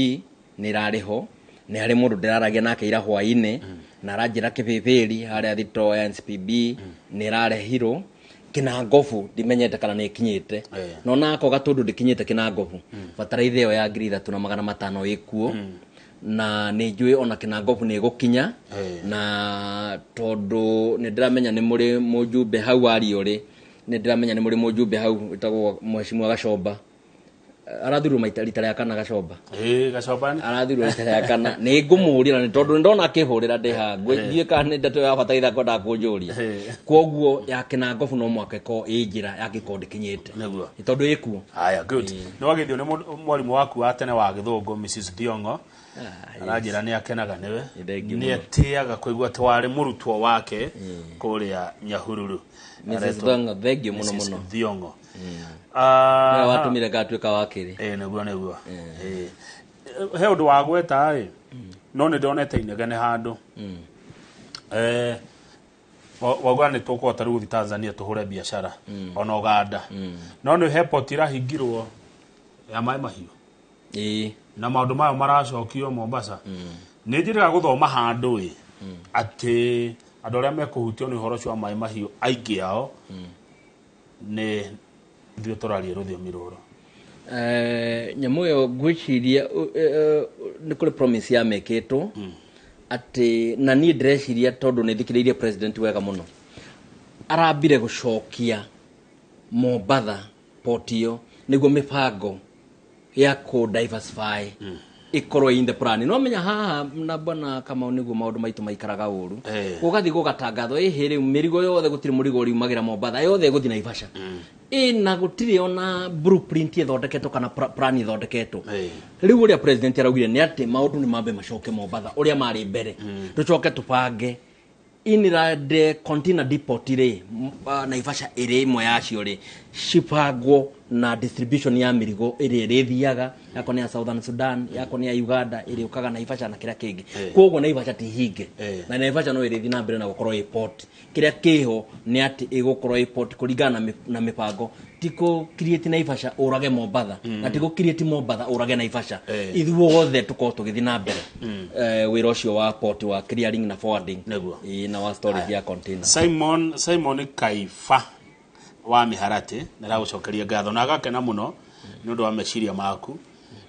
nĩ ĩrarĩ ho, nĩ harĩ mũndũ ndĩraragia nake ira hwainĩ na aranjĩra kĩbĩbĩri harĩa thito ya NCPB nĩ ĩrarehirwo. Kĩnangobu ndimenyete kana nĩ ĩkinyĩte, no nako Gatũndũ ndĩkinyĩte Kĩnangobu. Bataraitha ĩyo ya 3,500 ĩkuo, na nĩ njũĩ ona Kĩnangobu nĩ ĩgũkinya, na tondũ nĩ ndĩramenya nĩ mũrĩ mũjumbe hau Ariũrĩ, nĩ ndĩramenya nĩ mũrĩ mũjumbe hau wĩtagwo Mheshimiwa Gacomba, arathurwo maita rita rĩa kana Gacomba. Gacomba nĩ arathurwo rita rĩa kana, nĩ ngũmũria na nĩ tondũ nĩ ndona akĩhũrĩra ndĩ haha, ndiũĩ kana nĩ ndeto ya bataraitha kwendaga kũnjũria. Kwoguo ya Kĩnangobu no mwaka ĩkorwo ĩ njĩra yangĩkorwo ndĩkinyĩte. Nĩguo. Nĩ tondũ ĩkuo. Haya, good. Nĩ wagĩthio nĩ mwarimũ waku wa tene wa gĩthũngũ Mrs Thiong'o. Aranjĩra nĩ akenaga nĩwe, nĩ etĩaga kũigua atĩ warĩ mũrutwo wake kũrĩa Nyahururu. Mrs Aretwo Thiong'o, thengiũ mũno Mrs mũno. Thiong'o. Nĩwe watũmire ngatuĩka wakiri. Nĩguo, nĩguo. He ũndũ wa gweta ĩ, no nĩ ndonete inegene handũ. Wauga nĩ tũkũhota rĩu gũthiĩ Tanzania tũhũre biacara ona Uganda, no nĩ he port ĩrahingirwo ya maĩ mahiũ na maũndũ mayo maracokio Mombasa. Nĩ njĩrĩga gũthoma handũ ĩ atĩ andũ arĩa mekũhutio nĩ ũhoro ũcio wa maĩ mahiũ aingĩ ao nĩ ithuĩ tũraria rũthiomi rũrũ. Nyamũ ĩyo ngwĩciria nĩ kũrĩ promise yamĩkĩtwo atĩ, na niĩ ndĩreciria tondũ nĩ thikĩrĩirie president wega mũno, arambire gũcokia Mombatha port ĩyo nĩguo mĩbango ya kũ diversify ĩkorwo in the plan. No menya haha na bwana Kamau nĩguo maũndũ maitũ maikaraga ũru, gũgathiĩ gũgatangathwo ĩhĩ rĩu mĩrigo yothe gũtirĩ mũrigo ũriumagĩra Mombatha, yothe ĩgũthiĩ Naivasha. Na gũtirĩ ona blueprint ĩthondeketwo kana plan ĩthondeketwo. Rĩu ũrĩa president araugire nĩ atĩ maũndũ nĩ mambe macoke Mombatha ũrĩa marĩ mbere, tũcoke tũbange inland container depot rĩ, Naivasha ĩrĩ ĩmwe yacio rĩ, cibangwo na distribution ya mĩrigo ĩrĩa ĩrĩthiaga, yako nĩ ya Southern Sudan, yako nĩ ya Uganda, ĩrĩũkaga Naivasha na kĩrĩa kĩngĩ. Koguo Naivasha ti hinge, na Naivasha no ĩrĩthiĩ na mbere na gũkorwo ĩ port. Kĩrĩa kĩho nĩ atĩ ĩgũkorwo ĩ port kũringana na mĩbango, ti kũ create Naivasha ũrage Mombatha, na ti kũ create Mombatha ũrage Naivasha. Ithuothe tũkorwo tũgĩthiĩ na mbere wĩra ũcio wa port wa clearing na forwarding. Na wa storage ya container. Simon Kaifa wa Miharati nĩaragũcokeria ngatho na agakena mũno nĩ ũndũ wa meciria maku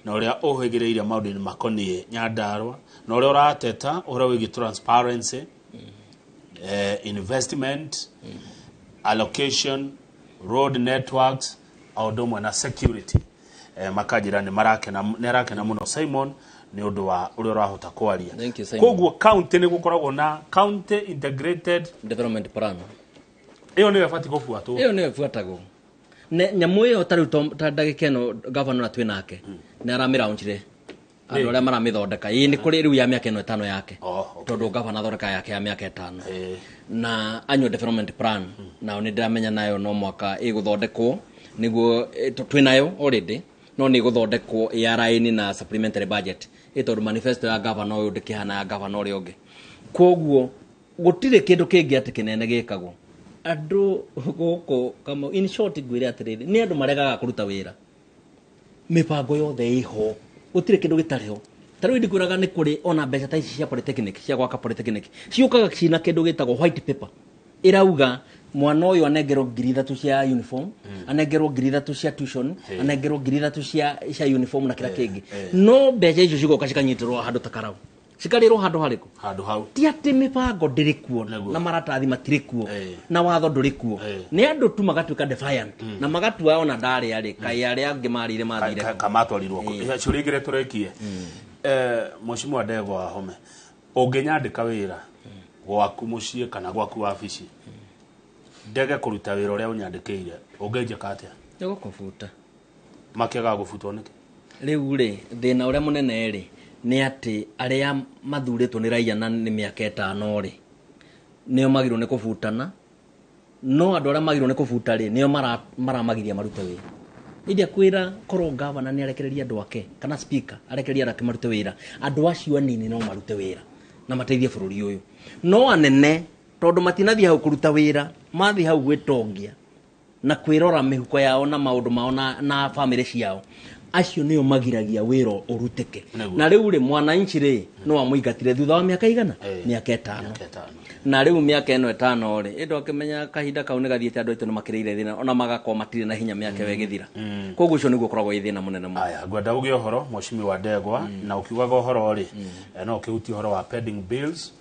na ũrĩa ũhĩgĩrĩire maũndũ-inĩ makoniĩ Nyandarua na ũrĩa ũrateta ũhoro wĩgiĩ transparency, investment, allocation, road networks o ũndũ ũmwe na security. Makanjĩra nĩ arakena mũno Simon nĩ ũndũ wa ũrĩa ũrahota kwaria. Thank you, Simon. Koguo county nĩ gũkoragwo na county integrated development plan. Ĩyo nĩyo ĩbatiĩ gũbuatwo. Ĩyo nĩyo ĩbuatagwo. Nyamũ ĩyo ta rĩu ta ndagĩka ĩno governor twĩ nake nĩ aramĩraunchire andũ arĩa maramĩthondeka. Ĩĩ nĩ kũrĩ rĩu ya mĩaka ĩno 5 yake. Tondũ governor athondeka yake ya mĩaka 5. Na annual development plan nao nĩ ndĩramenya nayo no mwaka ĩgũthondekwo nĩguo twĩ nayo already, no nĩ ĩgũthondekwo ĩaraini na supplementary budget. Ĩ tondũ manifesto ya governor ũyũ ndĩkĩhana ya governor ũrĩa ũngĩ. Koguo gũtirĩ kĩndũ kĩngĩ atĩ kĩnene gĩkagwo. Andũ gũkũ Kamau, in short ngwĩre atĩrĩrĩ, nĩ andũ maregaga kũruta wĩra. Mĩbango yothe ĩho, gũtirĩ kĩndũ gĩtarĩ ho. Ta rĩu ndikwĩraga nĩ kũrĩ ona mbeca ta ici cia polytechnic, cia gwaka polytechnic, ciũkaga cina kĩndũ gĩtagwo white paper. Ĩrauga mwana ũyũ anengerwo 3,000 cia uniform, anengerwo 3,000 cia tuition, anengerwo 3,000 cia uniform na kĩrĩa kĩngĩ. No mbeca icio cigoka cikanyitĩrwo handũ ta Karau. Cikarĩrwo handũ harĩkũ? Handũ hau. Ti atĩ mĩbango ndĩrĩ kuo, na maratathi matirĩ kuo, na watho ndũrĩ kuo. Nĩ andũ tu magatuĩka defiant, na magatua ona ndarĩa rĩ, kaĩ arĩa angĩ marĩire mathire kũ? Kamatwarirwo kũ? Ciũria igĩrĩ tũrĩkie. Mheshimiwa Ndegwa Wahome, ũngĩnyandĩka wĩra gwaku mũciĩ kana gwaku wabici, ndege kũruta wĩra ũrĩa ũnyandĩkĩire, ũngĩnjĩka atĩa? Nĩgũkũbuta. Makĩagaga gũbutwo nĩkĩ? Rĩu rĩ, thĩna ũrĩa mũnene rĩ, nĩ atĩ arĩa mathurĩtwo nĩ raia na nĩ mĩaka 5 rĩ, nĩo magĩrĩirwo nĩ kũbutana No andũ arĩa magĩrĩirwo nĩ kũbuta rĩ, nĩo maramagiria marute wĩra. India kwĩra korwo gavana nĩ arekereria andũ ake kana speaker arekereria andũ ake marute wĩra, andũ acio anini no marute wĩra na mateithie bũrũri ũyũ. No anene tondũ matinathiĩ hau kũruta wĩra, mathiĩ hau gwĩtongia na kwĩrora mĩhuko yao na maũndũ mao na bamĩrĩ ciao, acio nĩo magiragia wĩra ũrutĩke. Na rĩu rĩ, mwananchi rĩ, no amũingatire thutha wa mĩaka igana, mĩaka ĩtano. Na rĩu mĩaka ĩno ĩtano rĩ, ĩndũ akĩmenya kahinda kau nĩ gathiĩte, andũ aitũ nĩ makĩrĩire thĩna ona magakorwo matirĩ na hinya mĩaka ĩyo ĩgĩthira. Koguo ũcio nĩguo ũkoragwo wĩ thĩna mũnene mũno. Aya, ngwenda uge ũhoro mheshimiwa Ndegwa, na ũkiugaga ũhoro rĩ, no ũkĩhutie ũhoro wa pending bills.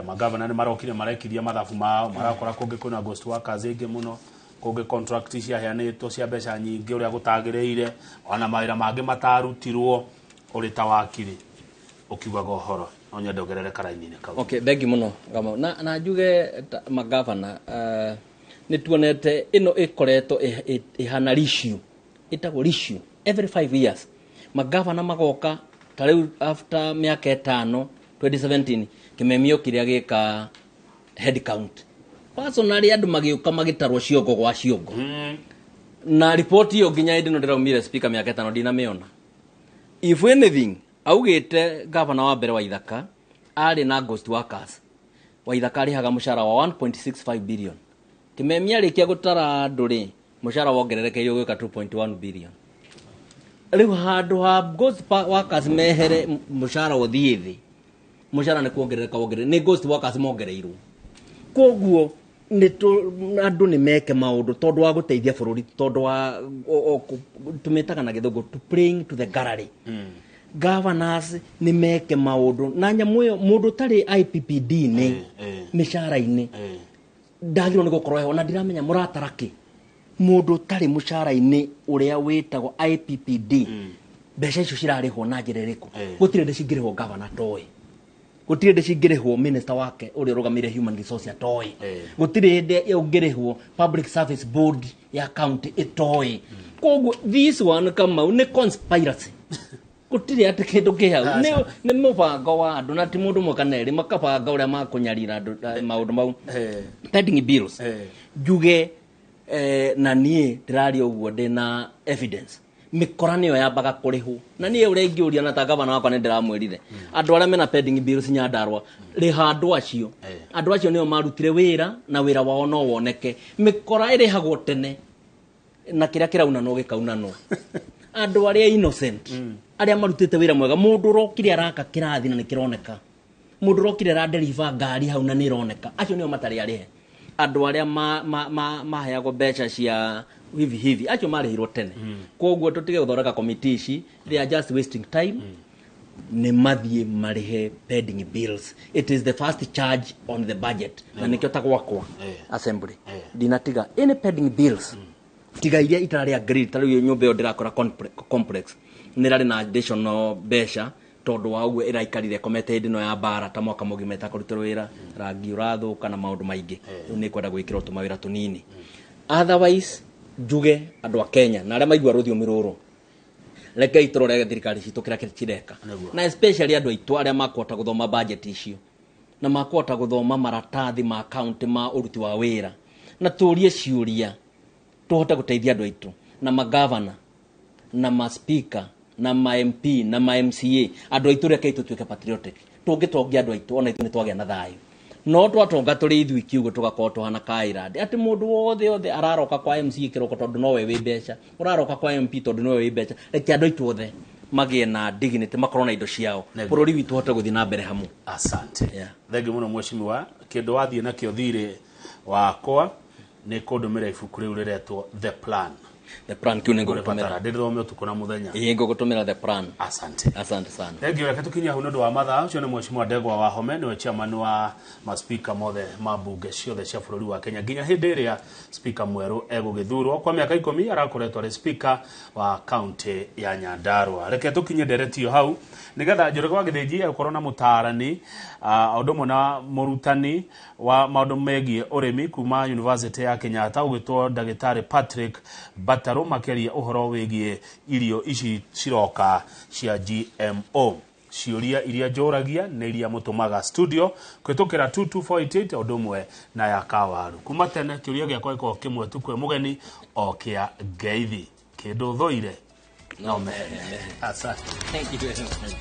Magavana nĩ marokire marekirie mathabu mao, marakora kũngĩ kwĩna ghost workers aingĩ mũno, kũngĩ contract ciaheanĩtwo cia mbeca nyingĩ ũrĩa gũtagĩrĩire, ona mawĩra mangĩ matarutirwo. Ũrĩ ta wakiri ũkiugaga ũhoro, no nyende ũgerere karaini-inĩ kau. Okay, thank you mũno Kamau. Na njuge magavana, nĩ tuonete ĩno ĩkoretwo ĩhana issue, ĩtagwo issue every 5 years. Magavana magoka ta rĩu after mĩaka ĩtano 2017 Kĩmemio kĩrĩa gĩka head count. Personally andũ magĩũka magĩtarwo ciongo gwa ciongo. Na ripoti ĩyo nginya hĩndĩ ĩno ndĩraumire speaker mĩaka ĩtano ndinamĩona. If anything, augĩte gavana wa mbere wa Ithaka arĩ na ghost workers. Wa Ithaka arĩhaga mũcara wa 1.65 billion. Kĩmemia arĩkia gũtara andũ rĩ, mũcara wongererekeire ũgĩũka 2.1 billion. Rĩu handũ ha ghost workers mehere, mũcara ũthiĩ thĩ, mũcara nĩ kuongerereka wongerere, nĩ ghost workers mongereirwo. Koguo andũ nĩ meke maũndũ tondũ wa gũteithia bũrũri, tondũ wa tũmĩtaga na gĩthũngũ to playing to the gallery. Governors nĩ meke maũndũ na nyamũ ĩyo, mũndũ ũtarĩ IPPD nĩ mĩcara-inĩ ndagĩrĩirwo nĩ gũkorwo heho, na ndiramenya mũratara kĩ. Mũndũ ũtarĩ mũcara-inĩ ũrĩa wĩtagwo IPPD, mbeca icio cirarĩhwo na njĩra ĩrĩkũ? Gũtirĩ hĩndĩ cingĩrĩhwo gavana atoĩ, gũtirĩ hĩndĩ cingĩrĩhwo minister wake ũrĩa ũrũgamĩrĩire human resource atoĩ, gũtirĩ hĩndĩ ũngĩrĩhwo public service board ya county ĩtoĩ. Koguo this one Kamau nĩ conspiracy. Gũtirĩ atĩ kĩndũ kĩ hau, nĩ mũbango wa andũ, na ti mũndũ ũmwe kana erĩ, makabanga ũrĩa makũnyarira andũ, maũndũ mau. Pending bills, njuge na niĩ ndĩraria ũguo ndĩna evidence, mĩkora nĩyo yambaga kũrĩhwo. Na niĩ ũrĩa ingĩũria na ta gavana wakwa nĩ ndĩramwĩrire, andũ arĩa mena pending bills Nyandarua, rĩha andũ acio. Andũ acio nĩo marutire wĩra na wĩra wao no woneke. Mĩkora ĩrĩhagwo tene na kĩrĩa kĩraunanwo gĩkaunanwo. Andũ arĩa innocent, arĩa marutĩte wĩra mwega, mũndũ ũrokire araka kĩrathi na nĩ kĩroneka, mũndũ ũrokire araderiva ngari hau na nĩ ĩroneka, acio nĩo matarĩ arĩhe. Andũ arĩa maheagwo mbeca cia hivi hivi, acio marĩhirwo tene. Koguo tũtige gũthondeka committee ici, they are just wasting time. Nĩ mathiĩ marĩhe pending bills, it is the first charge on the budget. Na nĩkĩo ta gwakwa assembly ndinatiga any pending bills, tiga iria itararĩ agreed. Ta rĩu nyũmba ĩyo ndĩrakora complex nĩ ĩrarĩ na additional mbeca, tondũ wa ũguo ĩraikarire ĩkomete hĩndĩ ĩno ya mbara ta mwaka mũgima ĩtakũrutĩrwo wĩra, rangi ũrathũka na maũndũ maingĩ. Rĩu nĩ kwenda gwĩkĩrwo tũmawĩra tũnini. Otherwise njuge andũ a Kenya na arĩa maigua rũthiomi rũrũ, rekei tũrore thirikari citũ kĩrĩa cireka, na especially andũ aitũ arĩa makũhota gũthoma budget icio na makũhota gũthoma maratathi ma county ma ũruti wa wĩra, na tũrie ciũria tũhote gũteithia andũ aitũ, na magavana na ma speaker na ma MP na ma MCA. Andũ aitũ, rekei tũtuĩke patriotic. Tũngĩtongia andũ aitũ, ona ithuĩ nĩ twagĩa na thayũ. No twatonga tũrĩ ithuĩ kiugo, tũgakorwo tũhana kairand atĩ mũndũ wothe othe araroka kwa MCA kĩroko tondũ nowe wĩ mbeca, ũraroka kwa MP tondũ nowe wĩ mbeca. Reke andũ aitũ othe magĩe na dignity, makorwo na indo ciao, bũrũri witũ ũhote gũthiĩ na mbere hamwe. Asante. Thengiũ mũno mheshimiwa. Kĩndũ wathiĩ nakĩo thirĩ wakwa nĩ kũndũmĩra ibuku rĩu rĩretwo The Plan. The Plan, kĩu nĩ ngũgũtũmĩra. Ndĩrĩthome ũtukũ na mũthenya. Ĩĩ, ngũgũtũmĩra The Plan. Asante. Asante sana. Thengiũ. Reke tũkinyie hau nĩ ũndũ wa mathaa. Ũcio nĩ mheshimiwa Ndegwa Wahome, nĩwe chairman wa maspika mothe ma mbunge ciothe cia bũrũri wa Kenya nginya hĩndĩ ĩrĩa speaker mwerũ egũgĩthurwo. Kwa mĩaka 10 arakoretwo arĩ speaker wa county ya Nyandarua. Reke tũkinye ndereti ĩyo hau nĩgetha Njoroge wa Gĩthĩnji egũkorwo na mũtaarani, o ũndũ ũmwe na mũrutani wa maũndũ megiĩ ũrĩmi kuma University ya Kenyatta ũgĩtwo ndagĩtarĩ Patrick Batarũ, makĩaria ũhoro wĩgiĩ irio ici ciroka cia GMO. Ciũria iria njũragia nĩ iria mũtũmaga studio kũhĩtũkĩra 22488 ũndũ ũmwe na ya kawaru. Kuma tene kĩũria gĩakwa gĩkoragwo kĩmwe tu kwĩ mũgeni o kĩa ngeithi, kĩndũ ũthũire no mehene. Asante. Thank you very much.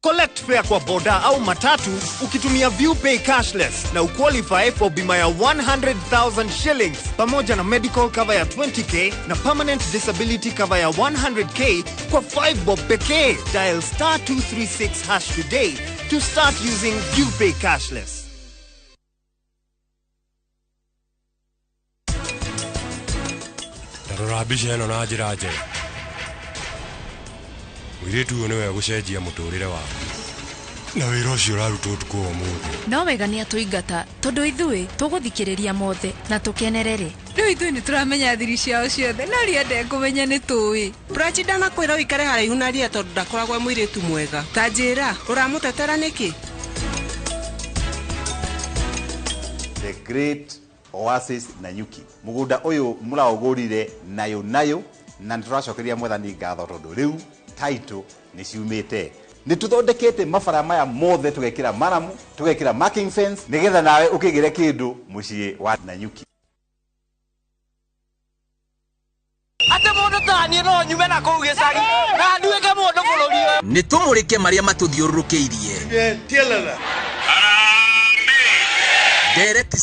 Collect fare kwa boda au matatu ukitumia ViewPay cashless na uqualify for bima ya 100,000 shillings pamoja na medical cover ya 20k na permanent disability cover ya 100k kwa 5 bob pekee. Dial star 236 hash today to start using ViewPay cashless. Tarora mbica ĩno na njĩra njega. Mũirĩtu ũyũ nĩwe gũcenjia mũtũrĩre waku na wĩra ũcio ũrarutwo ũtukũ wa ũmũthĩ. No wega nĩ atũingata tondũ ithuĩ tũgũthikĩrĩria mothe na tũkenerere. Rĩu ithuĩ nĩ tũramenya thiri ciao ciothe no ria ndekũmenya nĩ tũĩ. Prachi ndanakwĩra ũikare haraihu na ria tondũ ndakoragwo e mũirĩtu mwega. Ta njĩra, ũramũtetera nĩkĩ? The Great Oasis Nanyuki. Mũgũnda ũyũ mũraũgũrire nayo nayo na nĩtũracokeria mwathani ngatho tondũ rĩu title nĩ ciumĩte. Nĩ tũthondekete mabara maya mothe tũgekĩra maramu, tũgekĩra marking fence nĩgetha nawe ũkĩgĩre kĩndũ mũciĩ wa Nanyuki. Ate mũndũ ta niĩ no nyume na kũu gĩcagi na nduĩke mũndũ bũrũri ũyũ. Nĩ tũmũrĩke marĩa matũthiũrũrũkĩirie. Ndereti.